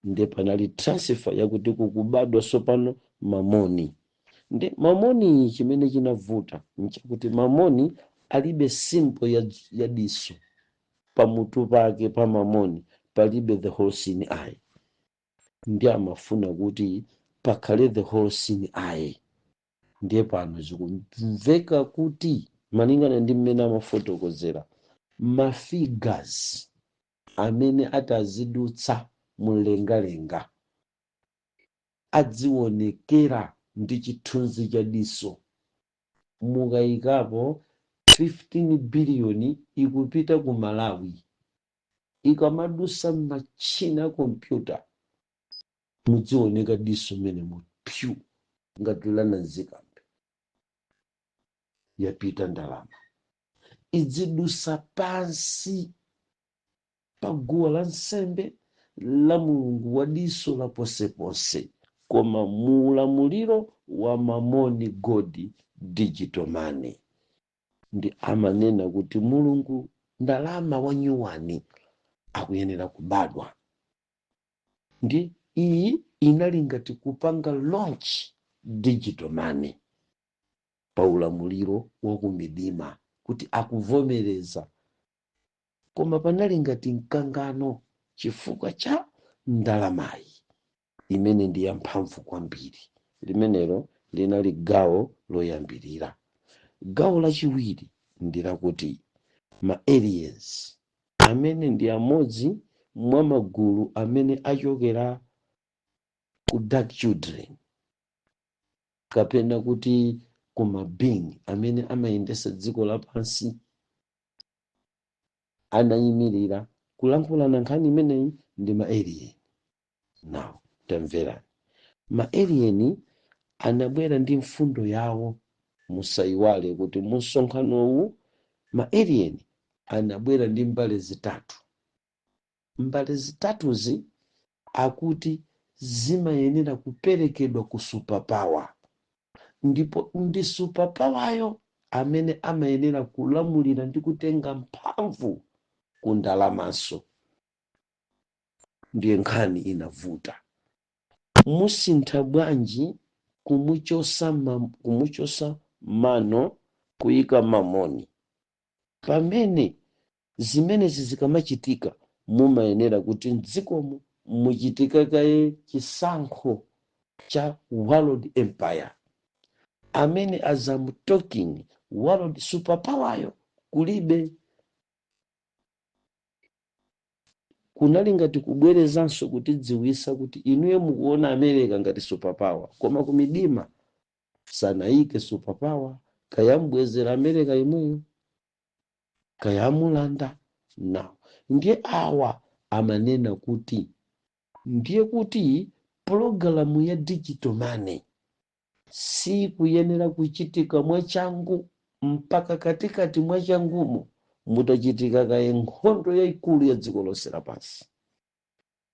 ndiye panali transfer yakuti kukubadwa sopano mamoni. Ndi mamoni chimene chinavuta nchakuti mamoni alibe symbol ya diso. Pamutu pake pa Mamoni palibe the all seeing eye, ndi amafuna kuti pakhale the all seeing eye. Ndiye pano zikumveka kuti, malingana ndi mmene amafotokozera, mafigures amene atazidutsa mumlengalenga adzionekera ndi chithunzi cha diso. Mukayikapo 15 biliyoni ikupita ku Malawi, ikamadusa machina a kompyuta mudzioneka diso mene mu pyu ngati lananzikambe. Yapita ndalama, idzidusa pansi pa guwa la nsembe la Mulungu wa diso la ponseponse, koma muulamuliro wa Mamoni god digital money. Ndi amanena kuti Mulungu ndalama wa nyuwani akuyenera kubadwa. Ndi iyi inali ngati kupanga launch digital money pa ulamuliro wa kumidima, kuti akuvomereza. Koma panali ngati mkangano chifukwa cha ndalamayi imene ndi yamphamvu kwambiri. Limenelo linali gawo loyambirira. Gawo lachiwiri ndi lakuti ma aliens, amene ndi amodzi mwa magulu amene achokera ku dark children, kapena kuti ku mabeing amene amayendesa dziko lapansi, anayimirira kulankhulana nkhani imeneyi ndi ma alien. Now tamverani, ma alien anabwera ndi mfundo yawo. Musayiwale kuti mu msonkhanowu ma alien anabwera ndi mbale zitatu. Mbale zitatuzi akuti zimayenera kuperekedwa ku superpower, ndipo ndi superpoweryo amene amayenera kulamulira ndi kutenga mphamvu ku ndalamanso. Ndiye nkhani inavuta: musintha bwanji kumuchosa mano kuyika Mamoni, pamene zimenezi zikamachitika mumayenera kuti mdzikomo muchitika kaye chisankho cha world empire, amene as I'm talking world superpower kulibe? Kunali ngati kubwerezanso kutidziwisa kuti inuyo mukuona America ngati superpower, koma kumidima sanayike superpower. Kayambwezera America imweyo, kayamulanda. Now ndiye awa amanena kuti ndiye kuti pologalamu ya digital money sikuyenera kuchitika mwachangu mpaka katikati mwachangumo mutachitika kaye nkhondo yayikulu ya dziko lonse lapansi,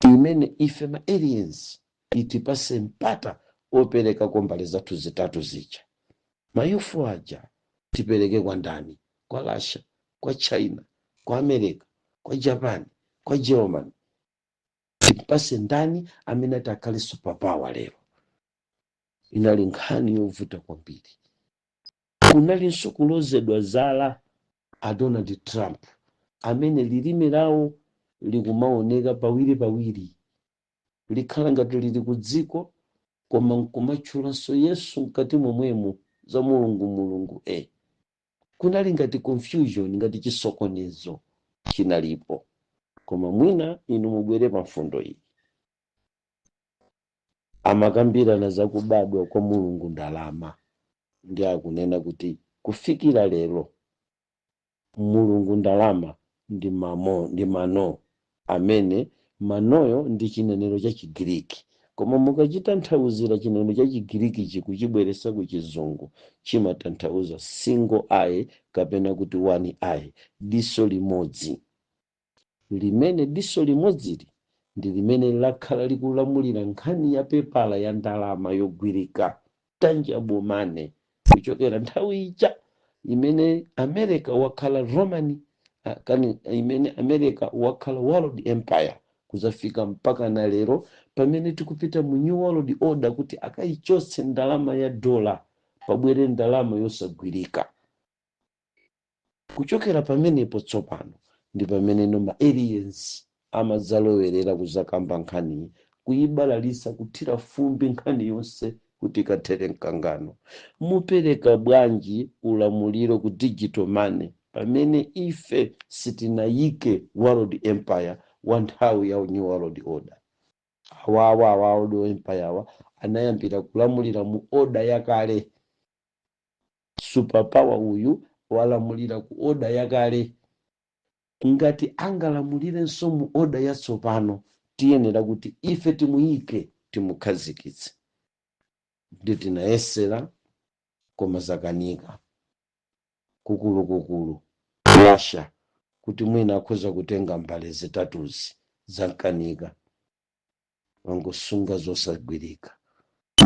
imene ife ma aliens itipase mpata operekako mbale zathu zitatu zija. Ma UFO aja tipereke kwa ndani? Kwa Russia, kwa China, kwa America, kwa Japan, kwa Germany? Timpase ndani amene ati akhale superpower lero? Inali nkhani yovuta kwambiri. Kunalinso kulozedwa zala a Donald Trump, amene lilime lawo likumaoneka pawiri pawiri, likhala ngati lili ku dziko koma nkumatchulanso Yesu mkati momwemo, za Mulungu, Mulungu e. Kunali ngati confusion, ngati chisokonezo chinalipo. Koma mwina inu mubwere pa mfundo iyi: amakambirana za kubadwa kwa Mulungu ndalama, ndi akunena kuti kufikira lero Mulungu ndalama ndi mamo, ndi mano, amene manoyo ndi chinenero cha Chigiriki. Koma mukachitanthauzira chinenero cha Chigiriki chikuchibweresa ku Chizungu, chimatanthauza single eye, kapena kuti one eye, diso limodzi, limene diso limodzili ndi limene lakhala likulamulira nkhani ya pepala ya ndalama yogwirika, tangible money, kuchokera nthawi ija imene America wakhala Roman, kani imene America wakhala world empire, kuzafika mpaka na lero pamene tikupita mu new world order, kuti akayichotse ndalama ya dola, pabwere ndalama yosagwirika. Kuchokera pamenepo tsopano Ndi pamene ma aliens amadzalowerera kuzakamba nkhaniyi, kuyibalalisa, kuthira fumbi nkhani yonse kuti ikathere mkangano. Mupereka bwanji ulamuliro ku digital money pamene ife sitinayike world empire wa nthawi ya New World Order? Awawa awa world empire awa anayambira kulamulira mu order yakale. Superpower uyu walamulira ku order yakale. Ngati angalamulirenso mu order yatsopano, tiyenera kuti ife timuyike, timukhazikitse. Ndi tinayesera koma zakanika. Kukulukukulu Russia kuti mwina akhoza kutenga mbale zitatuzi, zankanika, wangosunga zosagwirika.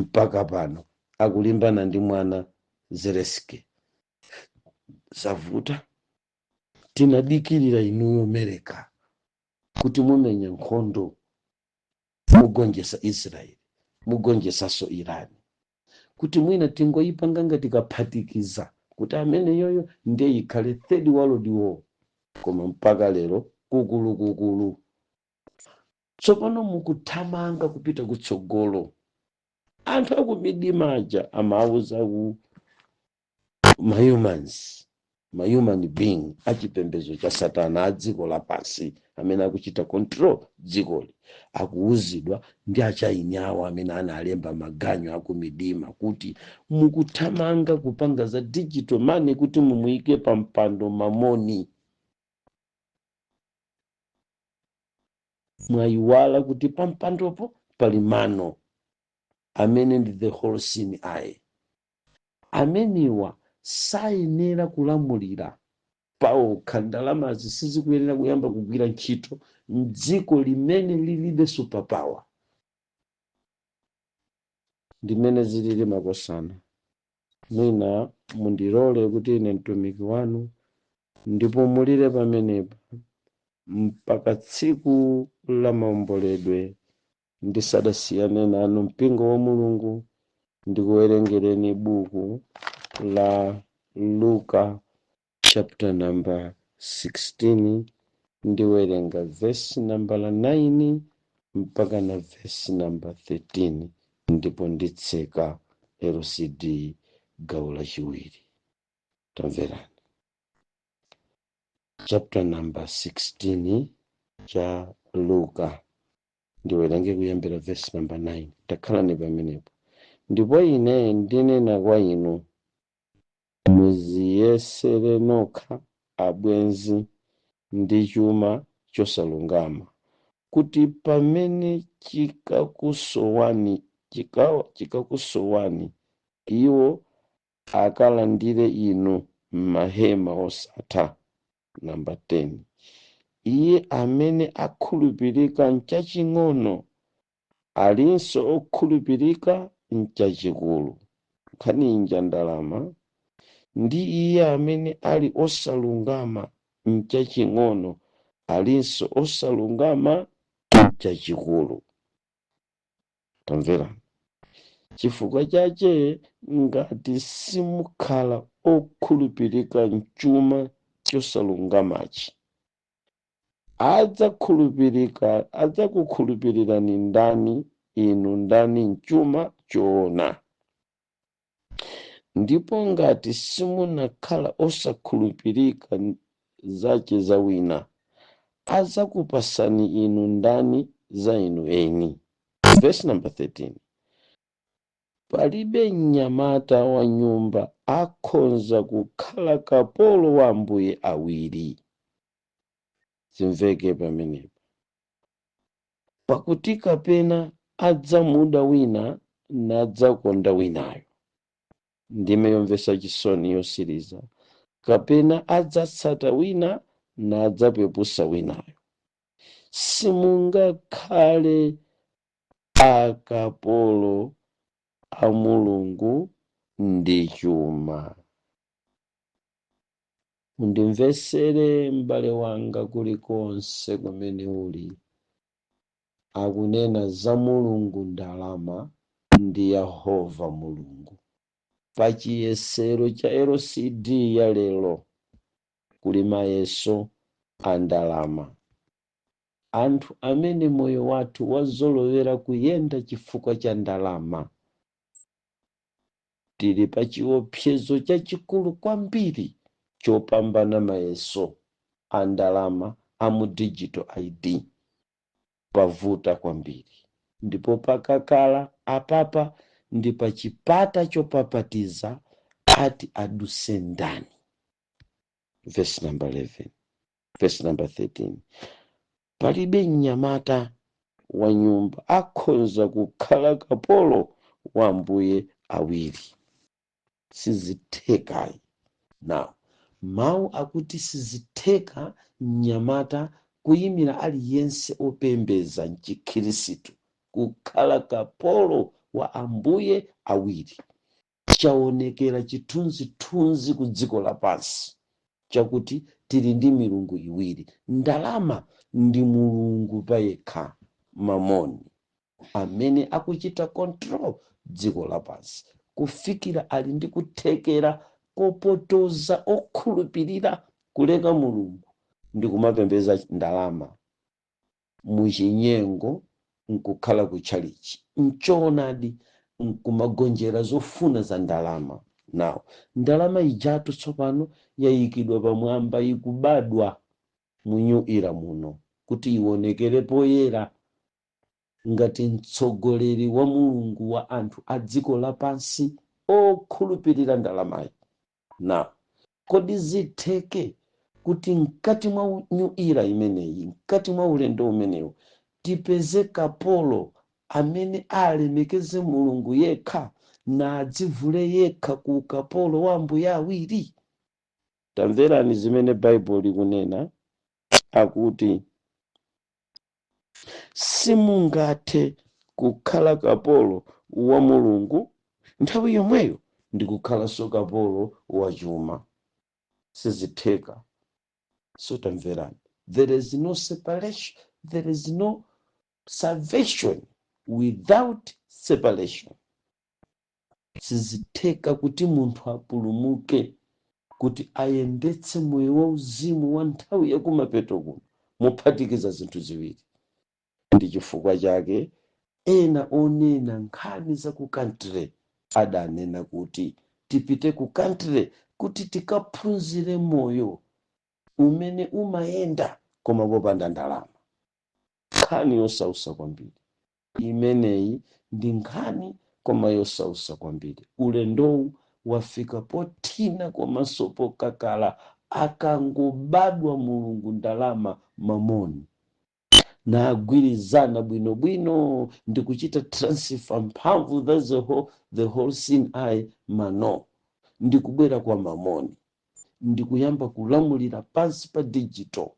Mpaka pano akulimbana ndi mwana Zelensky, zavuta. Tinadikirira inuyo America kuti mumenya nkhondo, mugonjesa Israeli, mugonjesanso Iran, kuti mwina tingoyipanga ngati kaphatikiza kuti amene yoyo ndiye ikhale Third World War, koma mpaka lero kukulukukulu. Tsopano mukuthamanga kupita kutsogolo, anthu akumidima aja amauza ku mahumans, mahuman being achipembedzo cha satana a dziko lapansi amene akuchita control dzikoli, akuwuzidwa ndi achaini awo amene analemba maganyo akumidima kuti mukuthamanga kupanga za digital money kuti mumuyike pa mpando mamoni. Mwayiwala kuti pa mpandopo pali mano amene ndi the all seeing eye. Ameniwa sayenera kulamulira paokha. Ndalamazi sizikuyenera kuyamba kugwira ntchito mdziko limene lilibe superpower. Ndimene zilili, makosana. Mwina mundilole kuti ine mtumiki wanu ndipumulire pamenepa mpaka tsiku la maomboledwe. Ndisadasiyane nanu, mpingo wa Mulungu, ndikuwerengereni buku la Luka chapter number 16. Ndiwerenga verse number 9 mpaka na verse number 13, ndipo nditseka LCD gawo lachiwiri. Tamverani, chapter number 16 cha Luka, ndiwerenge kuyambira verse number 9. Takhalani pamenepo. Ndipo ine ndinena kwa inu, muziyesere nokha abwenzi ndi chuma chosalungama, kuti pamene chikakusowani, iwo akalandire inu m'mahema osatha. Namba 10: iye amene akhulupirika mchaching'ono alinso okhulupirika mchachikulu, nkhani inja ndalama, ndi iye amene ali osalungama mchaching'ono alinso osalungama mchachikulu. Tamvera: chifukwa chache ngati simukhala okhulupirika mchuma chosalungamachi, adzakukhulupirirani ndani inu ndani mchuma choona? Ndipo ngati simunakhala osakhulupirika zache za wina, adzakupasani inu ndani za inu eni? Verse number 13: palibe mnyamata wa nyumba akhonza kukhala kapolo wa ambuye awiri. Zimveke pamenepo. Pakuti kapena adzamuda wina nadzakonda winayo, ndime yomvetsa chisoni yosiriza, kapena adzatsata wina nadzapepusa winayo. Simungakhale akapolo a Mulungu ndi chuma. Undimvesere, m'bale wanga, kulikonse kumene uli. Akunena za Mulungu ndalama ndi Yehova Mulungu. Pa chiyesero cha LCD ya lero kuli mayeso a ndalama. Anthu amene moyo wathu wazolowera kuyenda chifukwa cha ndalama, tili pa chiopsezo chachikulu kwambiri chopambana mayeso a ndalama a mu digital ID. Pavuta kwambiri ndipo pakakala apapa ndi pa chipata chopapatiza, ati aduse ndani? Verse number 11, verse number 13: palibe mnyamata wa nyumba akhonza kukhala kapolo wa ambuye awiri, sizithekayi. Now, mawu akuti sizitheka mnyamata, kuyimira aliyense opembeza mchikhirisitu, kukhala kapolo wa ambuye awiri. Chaonekera chithunzithunzi ku dziko lapansi chakuti tili ndi milungu iwiri. Ndalama ndi mulungu payekha, Mamoni, amene akuchita control dziko lapansi kufikira ali ndi kuthekera kopotoza okhulupirira kuleka Mulungu ndi kumapembeza ndalama muchinyengo, nkukhala kutchalichi nchoonadi, nkumagonjera zofuna za ndalama. Nawo ndalama ijatu tsopano yayikidwa pamwamba, ikubadwa mu new era muno kuti ionekere poyera ngati mtsogoleri wa mulungu wa anthu a dziko lapansi okhulupirira ndalamayi. Na kodi zitheke kuti mkati mwa new era imeneyi, mkati mwa ulendo umenewu, tipeze kapolo amene alemekeze Mulungu yekha na adzivule yekha ku ukapolo wa ambuye awiri? Tamverani zimene Baibulo likunena, akuti simungathe kukhala kapolo wa Mulungu nthawi yomweyo ndi kukhalanso kapolo wa chuma, sizitheka. So tamverani, there is no separation, there is no salvation without separation. Sizitheka kuti munthu apulumuke, kuti ayendetse moyo wauzimu wa nthawi yakumapeto kuno mophatikiza zinthu ziwiri. Ndi chifukwa chake ena onena nkhani za ku country adanena kuti tipite ku country kuti tikaphunzire moyo umene umayenda koma popanda ndalama. Nkhani yosausa kwambiri imeneyi, ndi nkhani koma yosausa kwambiri. Ulendowu wafika pothina komanso pokakala. Akangobadwa mulungu ndalama Mamoni nagwirizana bwinobwino ndi kuchita transfer mphamvu, that's the whole seeing eye mano, ndi kubwera kwa Mamoni ndi kuyamba kulamulira pansi pa digital.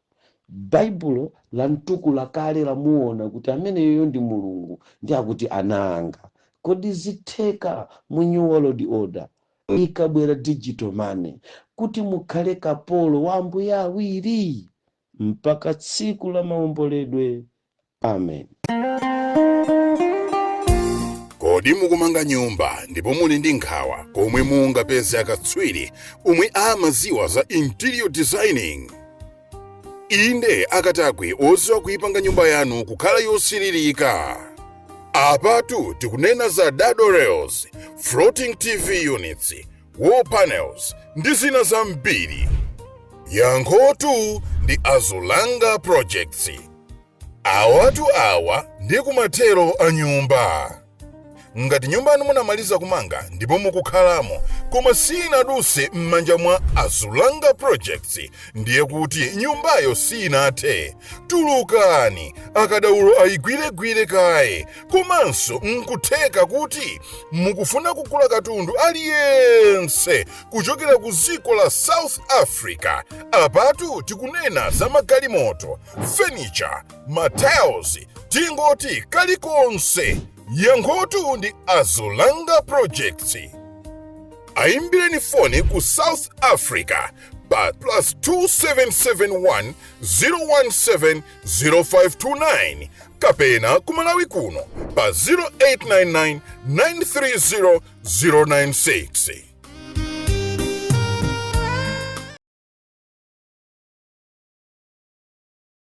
Baibulo la mtukula kale lamuona kuti ameneyoyo ndi mulungu, ndi akuti ana anga. Kodi zitheka mu new world order, ikabwera digital money, kuti mukhale kapolo wa ambuye awiri? Mpaka tsiku la maomboledwe, amen. Kodi mukumanga nyumba ndipo muli ndi nkhawa komwe mungapeze akatswiri omwe amaziwa za interior designing? Inde, akatakwe oziwa kuyipanga nyumba yanu kukhala yosiririka. Apatu tikunena za dado rails, floating TV units, wall panels ndi zina zambiri. Yankhotu ndi Azulanga Projects. Awatu awa ndi kumathero a nyumba. Ngati nyumba yanu munamaliza kumanga ndipo mukukhalamo, koma sinaduse m'manja mwa Azulanga Projects, ndiye kuti nyumbayo sinathe. Tulukani, akadaulo ayigwiregwire kaye. Komanso nkutheka kuti mukufuna kugula katundu aliyense kuchokera ku dziko la South Africa. Apatu tikunena za magalimoto, furniture, matiles, tingoti kalikonse. Yankhotu ndi Azulanga Projects. Ayimbireni foni ku South Africa pa +2771 017 0529, kapena ku Malawi kuno pa 0899 930 096.